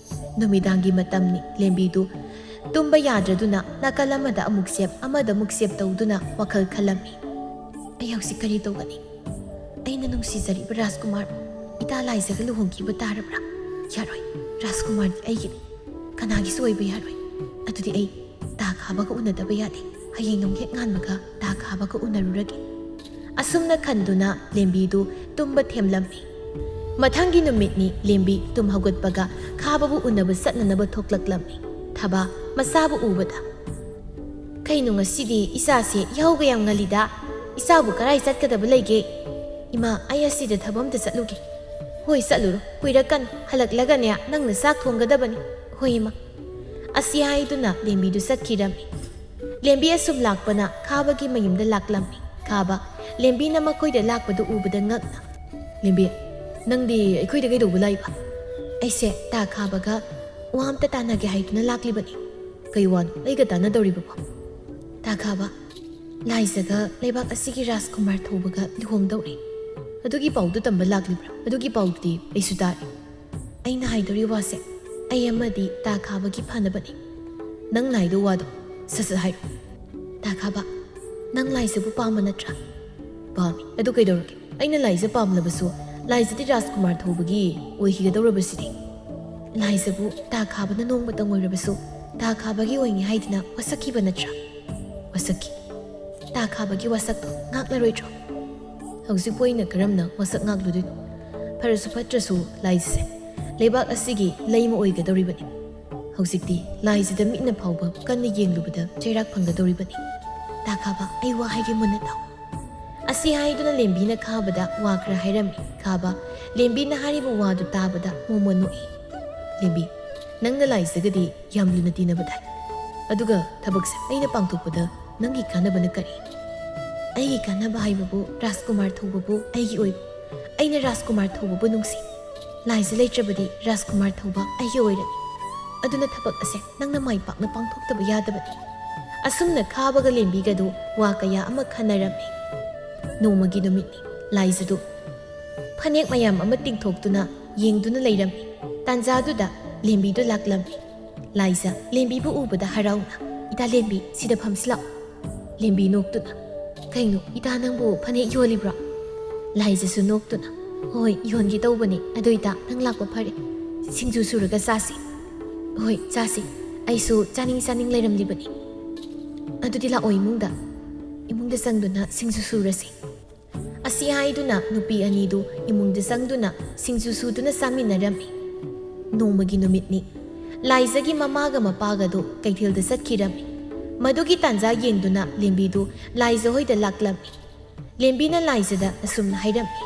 ꯅꯨꯃꯤꯗꯥꯡꯒꯤ ꯃꯇꯝꯅꯤ꯫ ꯂꯦꯝꯕꯤꯗꯨ ꯇꯨꯝꯕ ꯌꯥꯗ꯭ꯔꯗꯨꯅ ꯅꯥꯀꯜ ꯑꯃꯗ ꯑꯃꯨꯛ ꯆꯦꯞ, ꯑꯃꯗ ꯑꯃꯨꯛ ꯆꯦꯞ ꯇꯧꯗꯨꯅ ꯋꯥꯈꯜ ꯈꯜꯂꯝꯃꯤ꯫ "ꯑꯩ ꯍꯧꯖꯤꯛ ꯀꯔꯤ ꯇꯧꯒꯅꯤ? ꯑꯩꯅ ꯅꯨꯡꯁꯤꯖꯔꯤꯕ ꯔꯥꯖꯀꯨꯃꯥꯔ ꯏꯇꯥ ꯂꯥꯏꯖꯒ ꯂꯨꯍꯣꯡꯈꯤꯕ ꯇꯥꯔꯕ꯭ꯔꯥ? ꯌꯥꯔꯣꯏ, ꯔꯥꯖꯀꯨꯃꯥꯔꯗꯤ ꯑꯩꯒꯤꯅꯤ, ꯀꯅꯥꯒꯤꯁꯨ ꯑꯣꯏꯕ ꯌꯥꯔꯣꯏ꯫ ꯑꯗꯨꯗꯤ ꯑꯩ ꯇꯥ ꯈꯥꯕꯒ ꯎꯅꯗꯕ ꯌꯥꯗꯦ꯫ ꯍꯌꯦꯡ ꯅꯣꯡꯍꯦꯛ ꯉꯥꯟꯕꯒ ꯇꯥ ꯈꯥꯕꯒ ꯎꯅꯔꯨꯔꯒꯦ꯫" ꯑꯁꯨꯝꯅ ꯈꯟꯗꯨꯅ ꯂꯦꯝꯕꯤꯗꯨ ꯇꯨꯝꯕ ꯊꯦꯝꯂꯝꯃꯤ꯫ ꯃꯊꯪꯒꯤ ꯅꯨꯃꯤꯠꯅꯤ꯫ ꯂꯦꯝꯕꯤ ꯇꯨꯝ ꯍꯧꯒꯠꯄꯒ ꯈꯥꯕꯕꯨ ꯎꯅꯕ ꯆꯠꯅꯅꯕ ꯊꯣꯛꯂꯛꯂꯝꯃꯤ꯫ ꯊꯥꯕ ꯃꯆꯥꯕꯨ ꯎꯕꯗ, "ꯀꯩꯅꯣ ꯉꯁꯤꯗꯤ ꯏꯆꯥꯁꯦ ꯌꯥꯍꯧꯒ ꯌꯥꯝ ꯉꯜꯂꯤꯗ? ꯏꯆꯥꯕꯨ ꯀꯔꯥꯏ ꯆꯠꯀꯗꯕ ꯂꯩꯒꯦ?" "ꯏꯃꯥ, ꯑꯩ ꯑꯁꯤꯗ ꯊꯕꯛ ꯑꯝꯇ ꯆꯠꯂꯨꯒꯦ꯫" "ꯍꯣꯏ, ꯆꯠꯂꯨꯔꯣ, ꯀꯨꯏꯔꯛꯀꯅꯨ, ꯍꯜꯂꯛꯂꯒꯅꯦ ꯅꯪꯅ ꯆꯥꯛ ꯊꯣꯡꯒꯗꯕꯅꯤ꯫" "ꯍꯣꯏ ꯏꯃꯥ꯫" ꯑꯁꯤ ꯍꯥꯏꯗꯨꯅ ꯂꯦꯝꯕꯤꯗꯨ ꯆꯠꯈꯤꯔꯝꯃꯤ꯫ ꯂꯦꯝꯕꯤ ꯑꯁꯨꯝ ꯂꯥꯛꯄꯅ ꯈꯥꯕꯒꯤ ꯃꯌꯨꯝꯗ ꯂꯥꯛꯂꯝꯃꯤ꯫ ꯈꯥꯕ ꯂꯦꯝꯕꯤꯅ ꯃꯈꯣꯏꯗ ꯂꯥꯛꯄꯗꯨ ꯎꯕꯗ ꯉꯛꯅ, "ꯂꯦꯝꯕꯤ, ꯅꯪꯗꯤ ꯑꯩꯈꯣꯏꯗ ꯀꯩꯗꯧꯕ ꯂꯥꯛꯏꯕ?" "ꯑꯩꯁꯦ ꯇꯥ ꯈꯥꯕꯒ ꯋꯥ ꯑꯝꯇ ꯇꯥꯟꯅꯒꯦ ꯍꯥꯏꯗꯨꯅ ꯂꯥꯛꯂꯤꯕꯅꯤ꯫" "ꯀꯩ ꯋꯥꯅꯣ ꯑꯩꯒ ꯇꯥꯟꯅꯗꯧꯔꯤꯕꯕꯣ?" "ꯇꯥ ꯈꯥꯕ, ꯂꯥꯏꯖꯒ ꯂꯩꯕꯥꯛ ꯑꯁꯤꯒꯤ ꯔꯥꯖꯀꯨꯃꯥꯔ ꯊꯧꯕꯒ ꯂꯨꯍꯣꯡꯗꯧꯔꯦ꯫" "ꯑꯗꯨꯒꯤ ꯄꯥꯎꯗꯨ ꯇꯝꯕ ꯂꯥꯛꯂꯤꯕ꯭ꯔꯥ?" "ꯑꯗꯨꯒꯤ ꯄꯥꯎꯗꯨꯗꯤ ꯑꯩꯁꯨ ꯇꯥꯔꯦ꯫ ꯑꯩꯅ ꯍꯥꯏꯗꯧꯔꯤ ꯋꯥꯁꯦ ꯑꯩ ꯑꯃꯗꯤ ꯇꯥ ꯈꯥꯕꯒꯤ ꯐꯅꯕꯅꯤ꯫ ꯅꯪ ꯅꯥꯏꯗꯧ ꯋꯥꯗꯣ ꯁꯠ ꯁꯠ ꯍꯥꯏꯔꯣ꯫" "ꯇꯥ ꯈꯥꯕ, ꯅꯪ ꯂꯥꯏꯖꯕꯨ ꯄꯥꯝꯕ ꯅꯠꯇ꯭ꯔꯥ?" "ꯄꯥꯝꯃꯤ꯫ ꯑꯗꯨ ꯀꯩꯗꯧꯔꯒꯦ? ꯑꯩꯅ ꯂꯥꯏꯖ ꯄꯥꯝꯂꯕꯁꯨ ꯂꯥꯏꯖꯗꯤ ꯔꯥꯖꯀꯨꯃꯥꯔ ꯊꯧꯕꯒꯤ ꯑꯣꯏꯈꯤꯒꯗꯧꯔꯕꯁꯤꯗꯤ꯫ ꯂꯥꯏꯖꯕꯨ ꯇꯥ ꯈꯥꯕꯅ ꯅꯣꯡꯃꯇꯪ ꯑꯣꯏꯔꯕꯁꯨ ꯇꯥ ꯈꯥꯕꯒꯤ ꯑꯣꯏꯅꯤ ꯍꯥꯏꯗꯨꯅ ꯋꯥꯁꯛꯈꯤꯕ ꯅꯠꯇ꯭ꯔꯥ?" "ꯋꯥꯁꯛꯈꯤ꯫ ꯇꯥ ꯈꯥꯕꯒꯤ ꯋꯥꯁꯛꯇꯣ ꯉꯥꯛꯂꯔꯣꯏꯗ꯭ꯔꯣ?" "ꯍꯧꯖꯤꯛꯄꯨ ꯑꯩꯅ ꯀꯔꯝꯅ ꯋꯥꯁꯛ ꯉꯥꯛꯂꯨꯗꯣꯏꯅꯣ? ꯐꯔꯁꯨ ꯐꯠꯇ꯭ꯔꯁꯨ ꯂꯥꯏꯖꯁꯦ ꯂꯩꯕꯥꯛ ꯑꯁꯤꯒꯤ ꯂꯩꯃ ꯑꯣꯏꯒꯗꯧꯔꯤꯕꯅꯤ꯫ ꯍꯧꯖꯤꯛꯇꯤ ꯂꯥꯏꯖꯗ ꯃꯤꯠꯅ ꯐꯥꯎꯕ ꯀꯟꯅ ꯌꯦꯡꯂꯨꯕꯗ ꯆꯩꯔꯥꯛ ꯐꯪꯒꯗꯧꯔꯤꯕꯅꯤ꯫ ꯇꯥ ꯈꯥꯕ, ꯑꯩ ꯋꯥ ꯍꯥꯏꯒꯦ ꯃꯨꯟꯅ ꯇꯥꯎ꯫" ꯑꯁꯤ ꯍꯥꯏꯗꯨꯅ ꯂꯦꯝꯕꯤꯅ ꯈꯥꯕꯗ ꯋꯥ ꯈꯔ ꯍꯥꯏꯔꯝꯃꯤ꯫ ꯈꯥꯕ ꯂꯦꯝꯕꯤꯅ ꯍꯥꯏꯔꯤꯕ ꯋꯥꯗꯨ ꯇꯥꯕꯗ ꯃꯣꯃꯣꯟ ꯅꯣꯛꯏ꯫ "ꯂꯦꯝꯕꯤ, ꯅꯪꯅ ꯂꯥꯏꯖꯒꯗꯤ ꯌꯥꯝ ꯂꯨꯅ ꯇꯤꯟꯅꯕ ꯇꯥꯏ꯫ ꯑꯗꯨꯒ ꯊꯕꯛꯁꯦ ꯑꯩꯅ ꯄꯥꯡꯊꯣꯛꯄꯗ ꯅꯪꯒꯤ ꯀꯥꯟꯅꯕꯅ ꯀꯔꯤ? ꯑꯩꯒꯤ ꯀꯥꯟꯅꯕ ꯍꯥꯏꯕꯕꯨ ꯔꯥꯖꯀꯨꯃꯥꯔ ꯊꯧꯕꯕꯨ ꯑꯩꯒꯤ ꯑꯣꯏꯕ꯫ ꯑꯩꯅ ꯔꯥꯖꯀꯨꯃꯥꯔ ꯊꯧꯕꯕꯨ ꯅꯨꯡꯁꯤ꯫ ꯂꯥꯏꯖ ꯂꯩꯇ꯭ꯔꯕꯗꯤ ꯔꯥꯖꯀꯨꯃꯥꯔ ꯊꯧꯕ ꯑꯩꯒꯤ ꯑꯣꯏꯔꯅꯤ꯫ ꯑꯗꯨꯅ ꯊꯕꯛ ꯑꯁꯦ ꯅꯪꯅ ꯃꯥꯏ ꯄꯥꯛꯅ ꯄꯥꯡꯊꯣꯛꯇꯕ ꯌꯥꯗꯕꯅꯤ꯫ ꯑꯁꯨꯝꯅ ꯈꯥꯕꯒ ꯂꯦꯝꯕꯤꯒꯗꯨ ꯋꯥ ꯀꯌꯥ ꯑꯃ ꯈꯟꯅꯔꯝꯃꯤ꯫ ꯅꯣꯡꯃꯒꯤ ꯅꯨꯃꯤꯠꯅꯤ꯫ ꯂꯥꯏꯖꯗꯨ ꯐꯅꯦꯛ ꯃꯌꯥꯝ ꯑꯃ ꯇꯤꯡꯊꯣꯛꯇꯨꯅ ꯌꯦꯡꯗꯨꯅ ꯂꯩꯔꯝꯃꯤ꯫ ꯇꯥꯟꯖꯥꯗꯨꯗ ꯂꯦꯝꯕꯤꯗꯨ ꯂꯥꯛꯂꯝꯃꯤ꯫ ꯂꯥꯏꯖ ꯂꯦꯝꯕꯤꯕꯨ ꯎꯕꯗ ꯍꯔꯥꯎꯅ, "ꯏꯇꯥ ꯂꯦꯝꯕꯤ, ꯁꯤꯗ ꯐꯝꯁꯤ ꯂꯥꯛꯑꯣ꯫" ꯂꯦꯝꯕꯤ ꯅꯣꯛꯇꯨꯅ, "ꯀꯩꯅꯣ, ꯏꯇꯥ ꯅꯪꯕꯨ ꯐꯅꯦꯛ ꯌꯣꯜꯂꯤꯕ꯭ꯔꯣ?" ꯂꯥꯏꯖꯁꯨ ꯅꯣꯛꯇꯨꯅ, "ꯍꯣꯏ, ꯌꯣꯟꯒꯦ ꯇꯧꯕꯅꯤ꯫ ꯑꯗꯣ ꯏꯇꯥ, ꯅꯪ ꯂꯥꯛꯄ ꯐꯔꯦ꯫ ꯁꯤꯡꯖꯨ ꯁꯨꯔꯒ ꯆꯥꯁꯤ꯫" "ꯍꯣꯏ, ꯆꯥꯁꯤ꯫ ꯑꯩꯁꯨ ꯆꯥꯅꯤꯡ ꯆꯥꯅꯤꯡ ꯂꯩꯔꯝꯂꯤꯕꯅꯤ꯫" "ꯑꯗꯨꯗꯤ ꯂꯥꯛꯑꯣ ꯏꯃꯨꯡꯗ꯫ ꯏꯃꯨꯡꯗ ꯆꯪꯗꯨꯅ ꯁꯤꯡꯖꯨ ꯁꯨꯔꯁꯤ꯫" ꯑꯁꯤ ꯍꯥꯏꯗꯨꯅ ꯅꯨꯄꯤ ꯑꯅꯤꯗꯨ ꯏꯃꯨꯡꯗ ꯆꯪꯗꯨꯅ ꯁꯤꯡꯖꯨ ꯁꯨꯗꯨꯅ ꯆꯥꯃꯤꯟꯅꯔꯝꯃꯤ꯫ ꯅꯣꯡꯃꯒꯤ ꯅꯨꯃꯤꯠꯅꯤ꯫ ꯂꯥꯏꯖꯒꯤ ꯃꯃꯥꯒ ꯃꯄꯥꯒꯗꯨ ꯀꯩꯊꯦꯜꯗ ꯆꯠꯈꯤꯔꯝꯃꯤ꯫ ꯃꯗꯨꯒꯤ ꯇꯥꯟꯖꯥ ꯌꯦꯡꯗꯨꯅ ꯂꯦꯝꯕꯤꯗꯨ ꯂꯥꯏꯖ ꯍꯣꯏꯗ ꯂꯥꯛꯂꯝꯃꯤ꯫ ꯂꯦꯝꯕꯤꯅ ꯂꯥꯏꯖꯗ ꯑꯁꯨꯝꯅ ꯍꯥꯏꯔꯝꯃꯤ,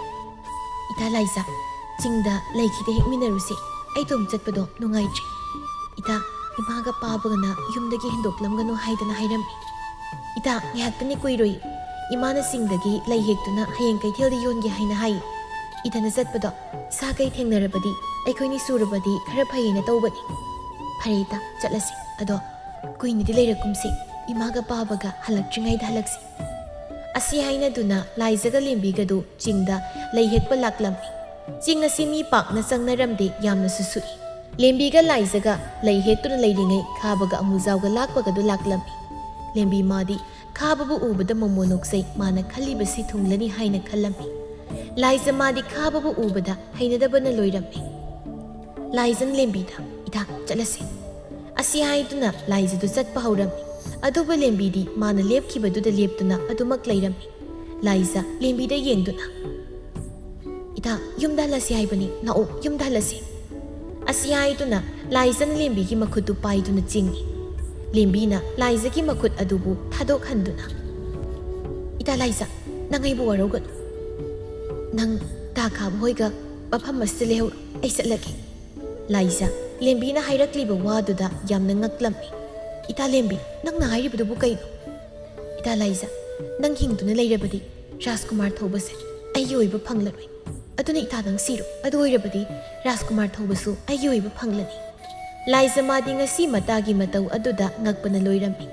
"ꯏꯇꯥ ꯂꯥꯏꯖ, ꯆꯤꯡꯗ ꯂꯩꯈꯤꯗ ꯍꯦꯛꯃꯤꯟꯅꯔꯨꯁꯤ꯫ ꯑꯩꯇꯣꯝ ꯆꯠꯄꯗꯣ ꯅꯨꯡꯉꯥꯏꯇ꯭ꯔꯦ꯫ ꯏꯇꯥ, ꯏꯃꯥꯒ ꯄꯥꯕꯒꯅ ꯌꯨꯝꯗꯒꯤ ꯍꯦꯟꯗꯣꯛꯂꯝꯒꯅꯨ ꯍꯥꯏꯗꯅ ꯍꯥꯏꯔꯝꯃꯤ꯫ ꯏꯇꯥ, ꯉꯥꯏꯍꯥꯛꯇꯅꯤ ꯀꯨꯏꯔꯣꯏ꯫ ꯏꯃꯥꯅ ꯆꯤꯡꯗꯒꯤ ꯂꯩ ꯍꯦꯛꯇꯨꯅ ꯍꯌꯦꯡ ꯀꯩꯊꯦꯜꯗ ꯌꯣꯟꯒꯦ ꯍꯥꯏꯅ ꯍꯥꯏ꯫ ꯏꯊꯟꯗ ꯆꯠꯄꯗꯣ ꯏꯁꯥ ꯀꯩ ꯊꯦꯡꯅꯔꯕꯗꯤ ꯑꯩꯈꯣꯏꯅꯤ ꯁꯨꯔꯕꯗꯤ ꯈꯔ ꯐꯩꯌꯦꯅ ꯇꯧꯕꯅꯤ꯫" "ꯐꯔꯦ ꯏꯇꯥ, ꯆꯠꯂꯁꯤ꯫ ꯑꯗꯣ ꯀꯨꯏꯅꯗꯤ ꯂꯩꯔꯛꯀꯨꯝꯁꯤ꯫ ꯏꯃꯥꯒ ꯄꯥꯕꯒ ꯍꯜꯂꯛꯇ꯭ꯔꯤꯉꯩꯗ ꯍꯜꯂꯛꯁꯤ꯫" ꯑꯁꯤ ꯍꯥꯏꯅꯗꯨꯅ ꯂꯥꯏꯖꯒ ꯂꯦꯝꯕꯤꯒꯗꯨ ꯆꯤꯡꯗ ꯂꯩ ꯍꯦꯛꯄ ꯂꯥꯛꯂꯝꯃꯤ꯫ ꯆꯤꯡ ꯑꯁꯤ ꯃꯤ ꯄꯥꯛꯅ ꯆꯪꯅꯔꯝꯗꯦ, ꯌꯥꯝꯅꯁꯨ ꯁꯨꯛꯏ꯫ ꯂꯦꯝꯕꯤꯒ ꯂꯥꯏꯖꯒ ꯂꯩ ꯍꯦꯛꯇꯨꯅ ꯂꯩꯔꯤꯉꯩ ꯈꯥꯕꯒ ꯑꯃꯨꯖꯥꯎꯒ ꯂꯥꯛꯄꯒꯗꯨ ꯂꯥꯛꯂꯝꯃꯤ꯫ ꯂꯦꯝꯕꯤ ꯃꯥꯗꯤ ꯈꯥꯕꯕꯨ ꯎꯕꯗ ꯃꯣꯃꯣ ꯅꯣꯛꯆꯩ, ꯃꯥꯅ ꯈꯜꯂꯤꯕꯁꯤ ꯊꯨꯡꯂꯅꯤ ꯍꯥꯏꯅ ꯈꯜꯂꯝꯃꯤ꯫ ꯂꯥꯏꯖ ꯃꯥꯗꯤ ꯈꯥꯕꯕꯨ ꯎꯕꯗ ꯍꯩꯅꯗꯕꯅ ꯂꯣꯏꯔꯝꯃꯤ꯫ ꯂꯥꯏꯖꯅ ꯂꯦꯝꯕꯤꯗ, "ꯏꯇꯥ, ꯆꯠꯂꯁꯤ꯫" ꯑꯁꯤ ꯍꯥꯏꯗꯨꯅ ꯂꯥꯏꯖꯗꯨ ꯆꯠꯄ ꯍꯧꯔꯝꯃꯤ꯫ ꯑꯗꯨꯕꯨ ꯂꯦꯝꯕꯤꯗꯤ ꯃꯥꯅ ꯂꯦꯞꯈꯤꯕꯗꯨꯗ ꯂꯦꯞꯇꯨꯅ ꯑꯗꯨꯃꯛ ꯂꯩꯔꯝꯃꯤ꯫ ꯂꯥꯏꯖ ꯂꯦꯝꯕꯤꯗ ꯌꯦꯡꯗꯨꯅ, "ꯏꯇꯥ, ꯌꯨꯝꯗ ꯍꯜꯂꯁꯤ ꯍꯥꯏꯕꯅꯤ, ꯂꯥꯛꯑꯣ, ꯌꯨꯝꯗ ꯍꯜꯂꯁꯤ꯫" ꯑꯁꯤ ꯍꯥꯏꯗꯨꯅ ꯂꯥꯏꯖꯅ ꯂꯦꯝꯕꯤꯒꯤ ꯃꯈꯨꯠꯇꯨ ꯄꯥꯏꯗꯨꯅ ꯆꯤꯡꯏ꯫ ꯂꯦꯝꯕꯤꯅ ꯂꯥꯏꯖꯒꯤ ꯃꯈꯨꯠ ꯑꯗꯨꯕꯨ ꯊꯥꯗꯣꯛꯍꯟꯗꯨꯅ, "ꯏꯇꯥ ꯂꯥꯏꯖ, ꯅꯪ ꯑꯩꯕꯨ ꯋꯥꯔꯧꯒꯅꯨ꯫ ꯅꯪ ꯇꯥ ꯈꯥꯕ ꯍꯣꯏꯒ ꯃꯐꯝ ꯑꯁꯤꯗ ꯂꯩꯍꯧꯔꯣ, ꯑꯩ ꯆꯠꯂꯒꯦ꯫" ꯂꯥꯏꯖ ꯂꯦꯝꯕꯤꯅ ꯍꯥꯏꯔꯛꯂꯤꯕ ꯋꯥꯗꯨꯗ ꯌꯥꯝꯅ ꯉꯛꯂꯝꯃꯤ꯫ "ꯏꯇꯥ ꯂꯦꯝꯕꯤ, ꯅꯪꯅ ꯍꯥꯏꯔꯤꯕꯗꯨꯕꯨ ꯀꯩꯅꯣ?" "ꯏꯇꯥ ꯂꯥꯏꯖ, ꯅꯪ ꯍꯤꯡꯗꯨꯅ ꯂꯩꯔꯕꯗꯤ ꯔꯥꯖꯀꯨꯃꯥꯔ ꯊꯧꯕꯁꯦ ꯑꯩꯒꯤ ꯑꯣꯏꯕ ꯐꯪꯂꯔꯣꯏ꯫ ꯑꯗꯨꯅ ꯏꯇꯥ ꯅꯪ ꯁꯤꯔꯣ, ꯑꯗꯨ ꯑꯣꯏꯔꯕꯗꯤ ꯔꯥꯖꯀꯨꯃꯥꯔ ꯊꯧꯕꯁꯨ ꯑꯩꯒꯤ ꯑꯣꯏꯕ ꯐꯪꯂꯅꯤ"꯫ ꯂꯥꯏꯖ ꯃꯥꯗꯤ ꯉꯁꯤ ꯃꯇꯥꯒꯤ ꯃꯇꯧ ꯑꯗꯨꯗ ꯉꯛꯄꯅ ꯂꯣꯏꯔꯝꯃꯤ꯫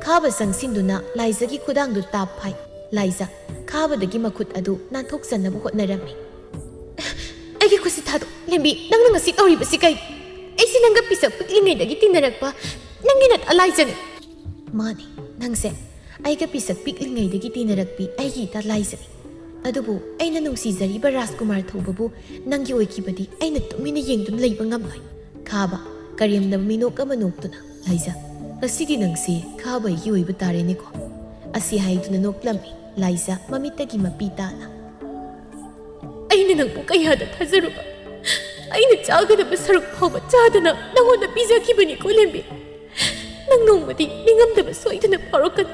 ꯈꯥꯕ ꯆꯪꯁꯤꯟꯗꯨꯅ ꯂꯥꯏꯖꯒꯤ ꯈꯨꯗꯥꯡꯗꯨ ꯇꯥꯞ ꯐꯥꯏ꯫ ꯂꯥꯏꯖ ꯈꯥꯕꯗꯒꯤ ꯃꯈꯨꯠ ꯑꯗꯨ ꯅꯥꯟꯊꯣꯛꯆꯅꯕ ꯍꯣꯠꯅꯔꯝꯃꯤ꯫ "ꯑꯩꯒꯤ ꯈꯨꯠꯁꯤ ꯊꯥꯗꯣꯛ, ꯂꯦꯝꯕꯤ, ꯅꯪꯅ ꯉꯁꯤ ꯇꯧꯔꯤꯕꯁꯤ ꯀꯩ? ꯑꯩꯁꯤ ꯅꯪꯒ ꯄꯤꯁꯛ ꯄꯤꯛꯂꯤꯉꯩꯗꯒꯤ ꯇꯤꯟꯅꯔꯛꯄ ꯅꯪꯒꯤ ꯅꯠ ꯑꯂꯥꯏꯖꯅꯤ"꯫ "ꯃꯥꯅꯤ, ꯅꯪꯁꯦ ꯑꯩꯒ ꯄꯤꯁꯛ ꯄꯤꯛꯂꯤꯉꯩꯗꯒꯤ ꯇꯤꯟꯅꯔꯛꯄꯤ ꯑꯩꯒꯤ ꯏꯇꯥ ꯂꯥꯏꯖꯅꯤ꯫ ꯑꯗꯨꯕꯨ ꯑꯩꯅ ꯅꯨꯡꯁꯤꯖꯔꯤꯕ ꯔꯥꯖꯀꯨꯃꯥꯔ ꯊꯧꯕꯕꯨ ꯅꯪꯒꯤ ꯑꯣꯏꯈꯤꯕꯗꯤ ꯑꯩꯅ ꯇꯨꯃꯤꯟꯅ ꯌꯦꯡꯗꯨꯅ ꯂꯩꯕ ꯉꯝꯂꯣꯏ"꯫ ꯈꯥꯕ ꯀꯔꯦꯝꯅꯕ ꯃꯤꯅꯣꯛ ꯑꯃ ꯅꯣꯛꯇꯨꯅ, "ꯂꯥꯏꯖ, ꯉꯁꯤꯗꯤ ꯅꯪꯁꯦ ꯈꯥꯕ ꯑꯩꯒꯤ ꯑꯣꯏꯕ ꯇꯥꯔꯦꯅꯦꯀꯣ"꯫ ꯑꯁꯤ ꯍꯥꯏꯗꯨꯅ ꯅꯣꯛꯂꯝꯃꯤ ꯂꯥꯏꯖ ꯃꯃꯤꯠꯇꯒꯤ ꯃꯄꯤ ꯇꯥꯅ꯫ "ꯑꯩꯅ ꯅꯪꯕꯨ ꯀꯌꯥꯗ ꯊꯥꯖꯔꯨꯕ? ꯑꯩꯅ ꯆꯥꯒꯗꯕ ꯁꯔꯨꯛ ꯐꯥꯎꯕ ꯆꯥꯗꯅ ꯅꯪꯉꯣꯟꯗ ꯄꯤꯖꯈꯤꯕꯅꯤꯀꯣ ꯂꯦꯝꯕꯤ꯫ ꯅꯪ ꯅꯣꯡꯃꯗꯤ ꯅꯤꯡꯉꯝꯗꯕ ꯁꯣꯏꯗꯅ ꯐꯥꯎꯔꯛꯀꯅꯤ꯫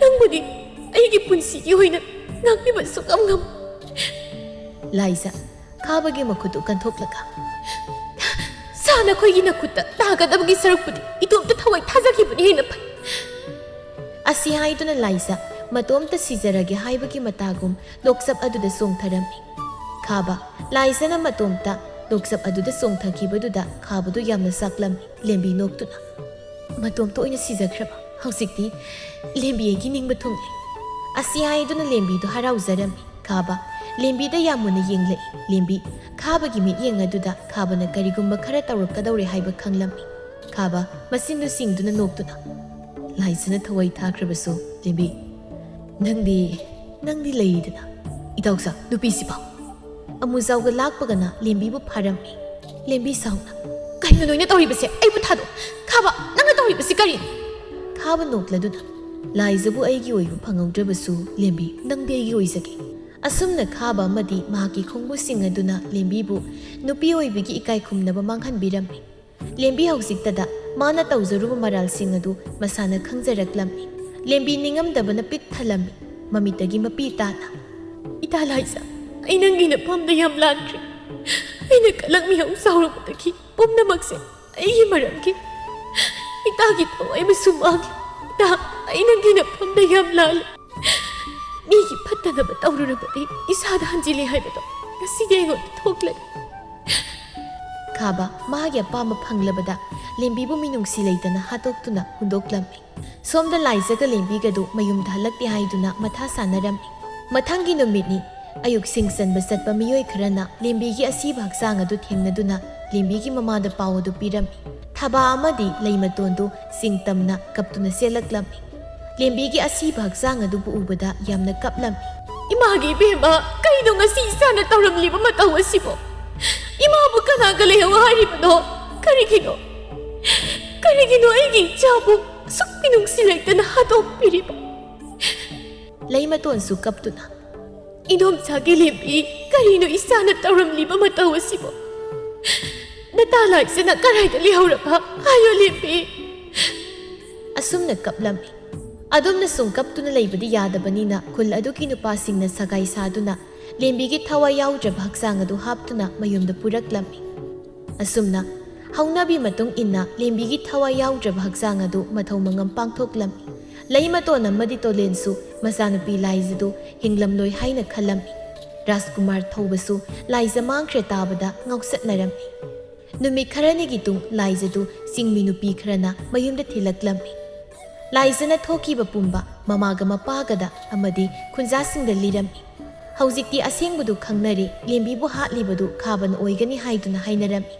ꯅꯪꯕꯨꯗꯤ ꯑꯩꯒꯤ ꯄꯨꯟꯁꯤꯒꯤ ꯑꯣꯏꯅ ꯉꯥꯛꯄꯤꯕ ꯁꯨꯛꯉꯝ ꯉꯝ"꯫ ꯂꯥꯏꯖ ꯈꯥꯕꯒꯤ ꯃꯈꯨꯠꯇꯨ ꯀꯟꯊꯣꯛꯂꯒ, "ꯁꯥ ꯅꯈꯣꯏꯒꯤ ꯅꯈꯨꯠꯇ ꯇꯥꯒꯗꯕꯒꯤ ꯁꯔꯨꯛꯄꯨꯗꯤ ꯏꯇꯣꯝꯇ ꯊꯋꯥꯏ ꯊꯥꯖꯈꯤꯕꯅ ꯍꯦꯟꯅ ꯐꯩ"꯫ ꯑꯁꯤ ꯍꯥꯏꯗꯨꯅ ꯂꯥꯏꯖ ꯃꯇꯣꯝꯇ ꯁꯤꯖꯔꯒꯦ ꯍꯥꯏꯕꯒꯤ ꯃꯇꯥꯒꯨꯝ ꯂꯣꯛꯆꯞ ꯑꯗꯨꯗ ꯆꯣꯡꯊꯔꯝꯃꯤ꯫ ꯈꯥꯕ, ꯂꯥꯏꯖꯅ ꯃꯇꯣꯝꯇ ꯂꯣꯛꯆꯞ ꯑꯗꯨꯗ ꯆꯣꯡꯊꯈꯤꯕꯗꯨꯗ ꯈꯥꯕꯗꯨ ꯌꯥꯝꯅ ꯆꯥꯛꯂꯝꯃꯤ꯫ ꯂꯦꯝꯕꯤ ꯅꯣꯛꯇꯨꯅ, "ꯃꯇꯣꯝꯇ ꯑꯣꯏꯅ ꯁꯤꯖꯈ꯭ꯔꯕ? ꯍꯧꯖꯤꯛꯇꯤ ꯂꯦꯝꯕꯤ ꯑꯩꯒꯤ ꯅꯤꯡꯕ ꯊꯨꯡꯂꯦ"꯫ ꯑꯁꯤ ꯍꯥꯏꯗꯨꯅ ꯂꯦꯝꯕꯤꯗꯨ ꯍꯔꯥꯎꯖꯔꯝꯃꯤ꯫ ꯈꯥꯕ ꯂꯦꯝꯕꯤꯗ ꯌꯥꯝ ꯃꯨꯟꯅ ꯌꯦꯡꯂꯛꯏ꯫ ꯂꯦꯝꯕꯤ ꯈꯥꯕꯒꯤ ꯃꯤꯠꯌꯦꯡ ꯑꯗꯨꯗ ꯈꯥꯕꯅ ꯀꯔꯤꯒꯨꯝꯕ ꯈꯔ ꯇꯧꯔꯛꯀꯗꯧꯔꯦ ꯍꯥꯏꯕ ꯈꯪꯂꯝꯃꯤ꯫ ꯈꯥꯕ ꯃꯆꯤꯟꯗꯨ ꯁꯤꯡꯗꯨꯅ ꯅꯣꯛꯇꯨꯅ, "ꯂꯥꯏꯖꯅ ꯊꯋꯥꯏ ꯊꯥꯈ꯭ꯔꯕꯁꯨ ꯂꯦꯝꯕꯤ, ꯅꯪꯗꯤ, ꯅꯪꯗꯤ ꯂꯩꯔꯤꯗꯅ"꯫ "ꯏꯇꯥꯎꯆꯥ, ꯅꯨꯄꯤꯁꯤꯐꯥꯎ!" ꯑꯃꯨꯖꯥꯎꯒ ꯂꯥꯛꯄꯒꯅ ꯂꯦꯝꯕꯤꯕꯨ ꯐꯥꯔꯝꯃꯤ꯫ ꯂꯦꯝꯕꯤ ꯁꯥꯎꯅ, "ꯀꯩꯅꯣ ꯅꯣꯏꯅ ꯇꯧꯔꯤꯕꯁꯦ? ꯑꯩꯕꯨ ꯊꯥꯗꯣꯛ! ꯈꯥꯕ, ꯅꯪꯅ ꯇꯧꯔꯤꯕꯁꯤ ꯀꯔꯤꯅꯣ?" ꯈꯥꯕ ꯅꯣꯛꯂꯗꯨꯅ, "ꯂꯥꯏꯖꯕꯨ ꯑꯩꯒꯤ ꯑꯣꯏꯕ ꯐꯪꯍꯧꯗ꯭ꯔꯕꯁꯨ ꯂꯦꯝꯕꯤ, ꯅꯪꯗꯤ ꯑꯩꯒꯤ ꯑꯣꯏꯖꯒꯦ"꯫ ꯑꯁꯨꯝꯅ ꯈꯥꯕ ꯑꯃꯗꯤ ꯃꯍꯥꯛꯀꯤ ꯈꯣꯡꯕꯨꯁꯤꯡ ꯑꯗꯨꯅ ꯂꯦꯝꯕꯤꯕꯨ ꯅꯨꯄꯤ ꯑꯣꯏꯕꯒꯤ ꯏꯀꯥꯏ ꯈꯨꯝꯅꯕ ꯃꯥꯡꯍꯟꯕꯤꯔꯝꯃꯤ꯫ ꯂꯦꯝꯕꯤ ꯍꯧꯖꯤꯛꯇꯗ ꯃꯥꯅ ꯇꯧꯖꯔꯨꯕ ꯃꯔꯥꯜꯁꯤꯡ ꯑꯗꯨ ꯃꯁꯥꯅ ꯈꯪꯖꯔꯛꯂꯝꯃꯤ꯫ ꯂꯦꯝꯕꯤ ꯅꯤꯡꯉꯝꯗꯕꯅ ꯄꯤꯛ ꯊꯜꯂꯝꯃꯤ꯫ ꯃꯃꯤꯠꯇꯒꯤ ꯃꯄꯤ ꯇꯥꯅ, "ꯏꯇꯥ ꯂꯥꯏꯖ, ꯑꯩ ꯅꯪꯒꯤ ꯅꯐꯝꯗ ꯌꯥꯝ ꯂꯥꯟꯈ꯭ꯔꯦ꯫ ꯑꯩꯅ ꯀꯂꯛ ꯃꯤꯍꯧ ꯆꯥꯎꯔꯨꯕꯗꯒꯤ ꯄꯨꯝꯅꯃꯛꯁꯦ ꯑꯩꯒꯤ ꯃꯔꯝꯒꯤ꯫ ꯏꯇꯥꯒꯤ ꯊꯋꯥꯏ ꯑꯃꯁꯨ ꯃꯥꯡꯂꯦ"꯫ ꯇꯥ, ꯑꯩ ꯅꯪꯒꯤ ꯅꯐꯝꯗ ꯌꯥꯝ ꯂꯥꯜꯂꯦ꯫ ꯃꯤꯒꯤ ꯐꯠꯇꯅꯕ ꯇꯧꯔꯨꯔꯕꯗꯤ ꯏꯁꯥꯗ ꯍꯟꯖꯤꯜꯂꯤ ꯍꯥꯏꯕꯗꯣ ꯉꯁꯤꯗꯤ ꯑꯩꯉꯣꯟꯗ ꯊꯣꯛꯂꯦ꯫ ꯈꯥꯕ ꯃꯥꯒꯤ ꯑꯄꯥꯝꯕ ꯐꯪꯂꯕꯗ ꯂꯦꯝꯕꯤꯕꯨ ꯃꯤꯅꯨꯡꯁꯤ ꯂꯩꯇꯅ ꯍꯥꯠꯇꯣꯛꯇꯨꯅ ꯍꯨꯟꯗꯣꯛꯂꯝꯃꯤ꯫ ꯁꯣꯝꯗ ꯂꯥꯏꯖꯒ ꯂꯦꯝꯕꯤꯒꯗꯨ ꯃꯌꯨꯝꯗ ꯍꯜꯂꯛꯇꯦ ꯍꯥꯏꯗꯨꯅ ꯃꯊꯥ ꯁꯥꯅꯔꯝꯃꯤ꯫ ꯃꯊꯪꯒꯤ ꯅꯨꯃꯤꯠꯅꯤ꯫ ꯑꯌꯨꯛ ꯁꯤꯡ ꯆꯟꯕ ꯆꯠꯄ ꯃꯤꯑꯣꯏ ꯈꯔꯅ ꯂꯦꯝꯕꯤꯒꯤ ꯑꯁꯤꯕ ꯍꯛꯆꯥꯡ ꯑꯗꯨ ꯊꯦꯡꯅꯗꯨꯅ ꯂꯦꯝꯕꯤꯒꯤ ꯃꯃꯥꯗ ꯄꯥꯎ ꯑꯗꯨ ꯄꯤꯔꯝꯃꯤ꯫ ꯊꯥꯕꯥ ꯑꯃꯗꯤ ꯂꯩꯃꯇꯣꯟꯗꯨ ꯆꯤꯡ ꯇꯝꯅ ꯀꯞꯇꯨꯅ ꯆꯦꯜꯂꯛꯂꯝꯃꯤ꯫ ꯂꯦꯝꯕꯤꯒꯤ ꯑꯁꯤꯕ ꯍꯛꯆꯥꯡ ꯑꯗꯨꯕꯨ ꯎꯕꯗ ꯌꯥꯝꯅ ꯀꯞꯂꯝꯃꯤ꯫ "ꯏꯃꯥꯒꯤ ꯏꯕꯦꯝꯃ, ꯀꯩꯅꯣ ꯉꯁꯤ ꯏꯆꯥꯅ ꯇꯧꯔꯝꯂꯤꯕ ꯃꯇꯧ ꯑꯁꯤꯕꯣ? ꯏꯃꯥꯕꯨ ꯀꯅꯥꯒ ꯂꯩꯍꯧ ꯍꯥꯏꯔꯤꯕꯅꯣ? ꯀꯔꯤꯒꯤꯅꯣ? ꯀꯔꯤꯒꯤꯅꯣ ꯑꯩꯒꯤ ꯏꯆꯥꯕꯨ ꯑꯁꯨꯛ ꯃꯤꯅꯨꯡꯁꯤ ꯂꯩꯇꯅ ꯍꯥꯠꯇꯣꯛꯄꯤꯔꯤꯕ?" ꯂꯩꯃꯇꯣꯟꯁꯨ ꯀꯞꯇꯨꯅ, "ꯏꯗꯣꯝꯆꯥꯒꯤ ꯂꯦꯝꯕꯤ, ꯀꯔꯤꯅꯣ ꯏꯆꯥꯅ ꯇꯧꯔꯝꯂꯤꯕ ꯃꯇꯧ ꯑꯁꯤꯕꯨ? ꯅꯇꯥ ꯂꯥꯏꯖꯅ ꯀꯗꯥꯏꯗ ꯂꯩꯍꯧꯔꯕ? ꯍꯥꯏꯌꯣ ꯂꯦꯝꯕꯤ!" ꯑꯁꯨꯝꯅ ꯀꯞꯂꯝꯃꯤ꯫ ꯑꯗꯨꯝꯅ ꯁꯨꯝ ꯀꯞꯇꯨꯅ ꯂꯩꯕꯗꯤ ꯌꯥꯗꯕꯅꯤꯅ ꯈꯨꯜ ꯑꯗꯨꯒꯤ ꯅꯨꯄꯥꯁꯤꯡꯅ ꯁꯒꯥꯏ ꯁꯥꯗꯨꯅ ꯂꯦꯝꯕꯤꯒꯤ ꯊꯋꯥꯏ ꯌꯥꯎꯗ꯭ꯔꯕ ꯍꯛꯆꯥꯡ ꯑꯗꯨ ꯍꯥꯞꯇꯨꯅ ꯃꯌꯨꯝꯗ ꯄꯨꯔꯛꯂꯝꯃꯤ꯫ ꯑꯁꯨꯝꯅ ꯍꯧꯅꯕꯤ ꯃꯇꯨꯡ ꯏꯟꯅ ꯂꯦꯝꯕꯤꯒꯤ ꯊꯋꯥꯏ ꯌꯥꯎꯗ꯭ꯔꯕ ꯍꯛꯆꯥꯡ ꯑꯗꯨ ꯃꯊꯧ ꯃꯉꯝ ꯄꯥꯡꯊꯣꯛꯂꯝꯃꯤ꯫ ꯂꯩꯃꯇꯣꯟ ꯑꯃꯗꯤ ꯇꯣꯂꯦꯟꯁꯨ ꯃꯆꯥꯅꯨꯄꯤ ꯂꯥꯏꯖꯗꯨ ꯍꯤꯡꯂꯝꯂꯣꯏ ꯍꯥꯏꯅ ꯈꯜꯂꯝꯃꯤ꯫ ꯔꯥꯖꯀꯨꯃꯥꯔ ꯊꯧꯕꯁꯨ ꯂꯥꯏꯖ ꯃꯥꯡꯈ꯭ꯔꯦ ꯇꯥꯕꯗ ꯉꯥꯎꯆꯠꯅꯔꯝꯃꯤ꯫ ꯅꯨꯃꯤꯠ ꯈꯔꯅꯤꯒꯤ ꯇꯨꯡ ꯂꯥꯏꯖꯗꯨ ꯆꯤꯡꯃꯤ ꯅꯨꯄꯤ ꯈꯔꯅ ꯃꯌꯨꯝꯗ ꯊꯤꯜꯂꯛꯂꯝꯃꯤ꯫ ꯂꯥꯏꯖꯅ ꯊꯣꯛꯈꯤꯕ ꯄꯨꯝꯕ ꯃꯃꯥꯒ ꯃꯄꯥꯒꯗ ꯑꯃꯗꯤ ꯈꯨꯟꯖꯥꯁꯤꯡꯗ ꯂꯤꯔꯝꯃꯤ꯫ ꯍꯧꯖꯤꯛꯇꯤ ꯑꯁꯦꯡꯕꯗꯨ ꯈꯪꯅꯔꯦ, ꯂꯦꯝꯕꯤꯕꯨ ꯍꯥꯠꯂꯤꯕꯗꯨ ꯈꯥꯕꯅ ꯑꯣꯏꯒꯅꯤ ꯍꯥꯏꯗꯨꯅ ꯍꯥꯏꯅꯔꯝꯃꯤ꯫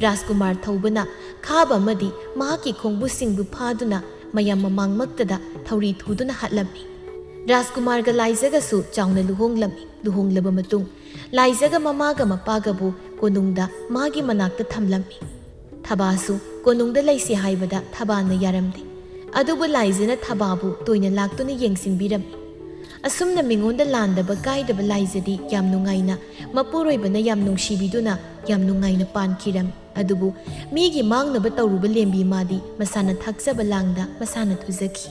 ꯔꯥꯖꯀꯨꯃꯥꯔ ꯊꯧꯕꯅ ꯈꯥꯕ ꯑꯃꯗꯤ ꯃꯍꯥꯛꯀꯤ ꯈꯣꯡꯕꯨꯁꯤꯡꯕꯨ ꯐꯥꯗꯨꯅ ꯃꯌꯥꯝ ꯃꯃꯥꯡꯃꯛꯇꯗ ꯊꯧꯔꯤ ꯊꯨꯗꯨꯅ ꯍꯥꯠꯂꯝꯃꯤ꯫ ꯔꯥꯖꯀꯨꯃꯥꯔꯒ ꯂꯥꯏꯖꯒꯁꯨ ꯆꯥꯎꯅ ꯂꯨꯍꯣꯡꯂꯝꯃꯤ꯫ ꯂꯨꯍꯣꯡꯂꯕ ꯃꯇꯨꯡ ꯂꯥꯏꯖꯒ ꯃꯃꯥꯒ ꯃꯄꯥꯒꯕꯨ ꯀꯣꯅꯨꯡꯗ ꯃꯥꯒꯤ ꯃꯅꯥꯛꯇ ꯊꯝꯂꯝꯃꯤ꯫ ꯊꯕꯥꯁꯨ ꯀꯣꯅꯨꯡꯗ ꯂꯩꯁꯤ ꯍꯥꯏꯕꯗ ꯊꯕꯥꯅ ꯌꯥꯔꯝꯗꯦ꯫ ꯑꯗꯨꯕꯨ ꯂꯥꯏꯖꯅ ꯊꯕꯥꯕꯨ ꯇꯣꯏꯅ ꯂꯥꯛꯇꯨꯅ ꯌꯦꯡꯁꯤꯟꯕꯤꯔꯝꯃꯤ꯫ ꯑꯁꯨꯝꯅ ꯃꯤꯉꯣꯟꯗ ꯂꯥꯟꯗꯕ ꯀꯥꯏꯗꯕ ꯂꯥꯏꯖꯗꯤ ꯌꯥꯝ ꯅꯨꯡꯉꯥꯏꯅ, ꯃꯄꯨꯔꯣꯏꯕꯅ ꯌꯥꯝ ꯅꯨꯡꯁꯤꯕꯤꯗꯨꯅ ꯌꯥꯝ ꯅꯨꯡꯉꯥꯏꯅ ꯄꯥꯟꯈꯤꯔꯝꯃꯤ꯫ ꯑꯗꯨꯕꯨ ꯃꯤꯒꯤ ꯃꯥꯡꯅꯕ ꯇꯧꯔꯨꯕ ꯂꯦꯝꯕꯤ ꯃꯥꯗꯤ ꯃꯁꯥꯅ ꯊꯥꯛꯆꯕ ꯂꯥꯡꯗ ꯃꯁꯥꯅ ꯊꯨꯖꯈꯤ꯫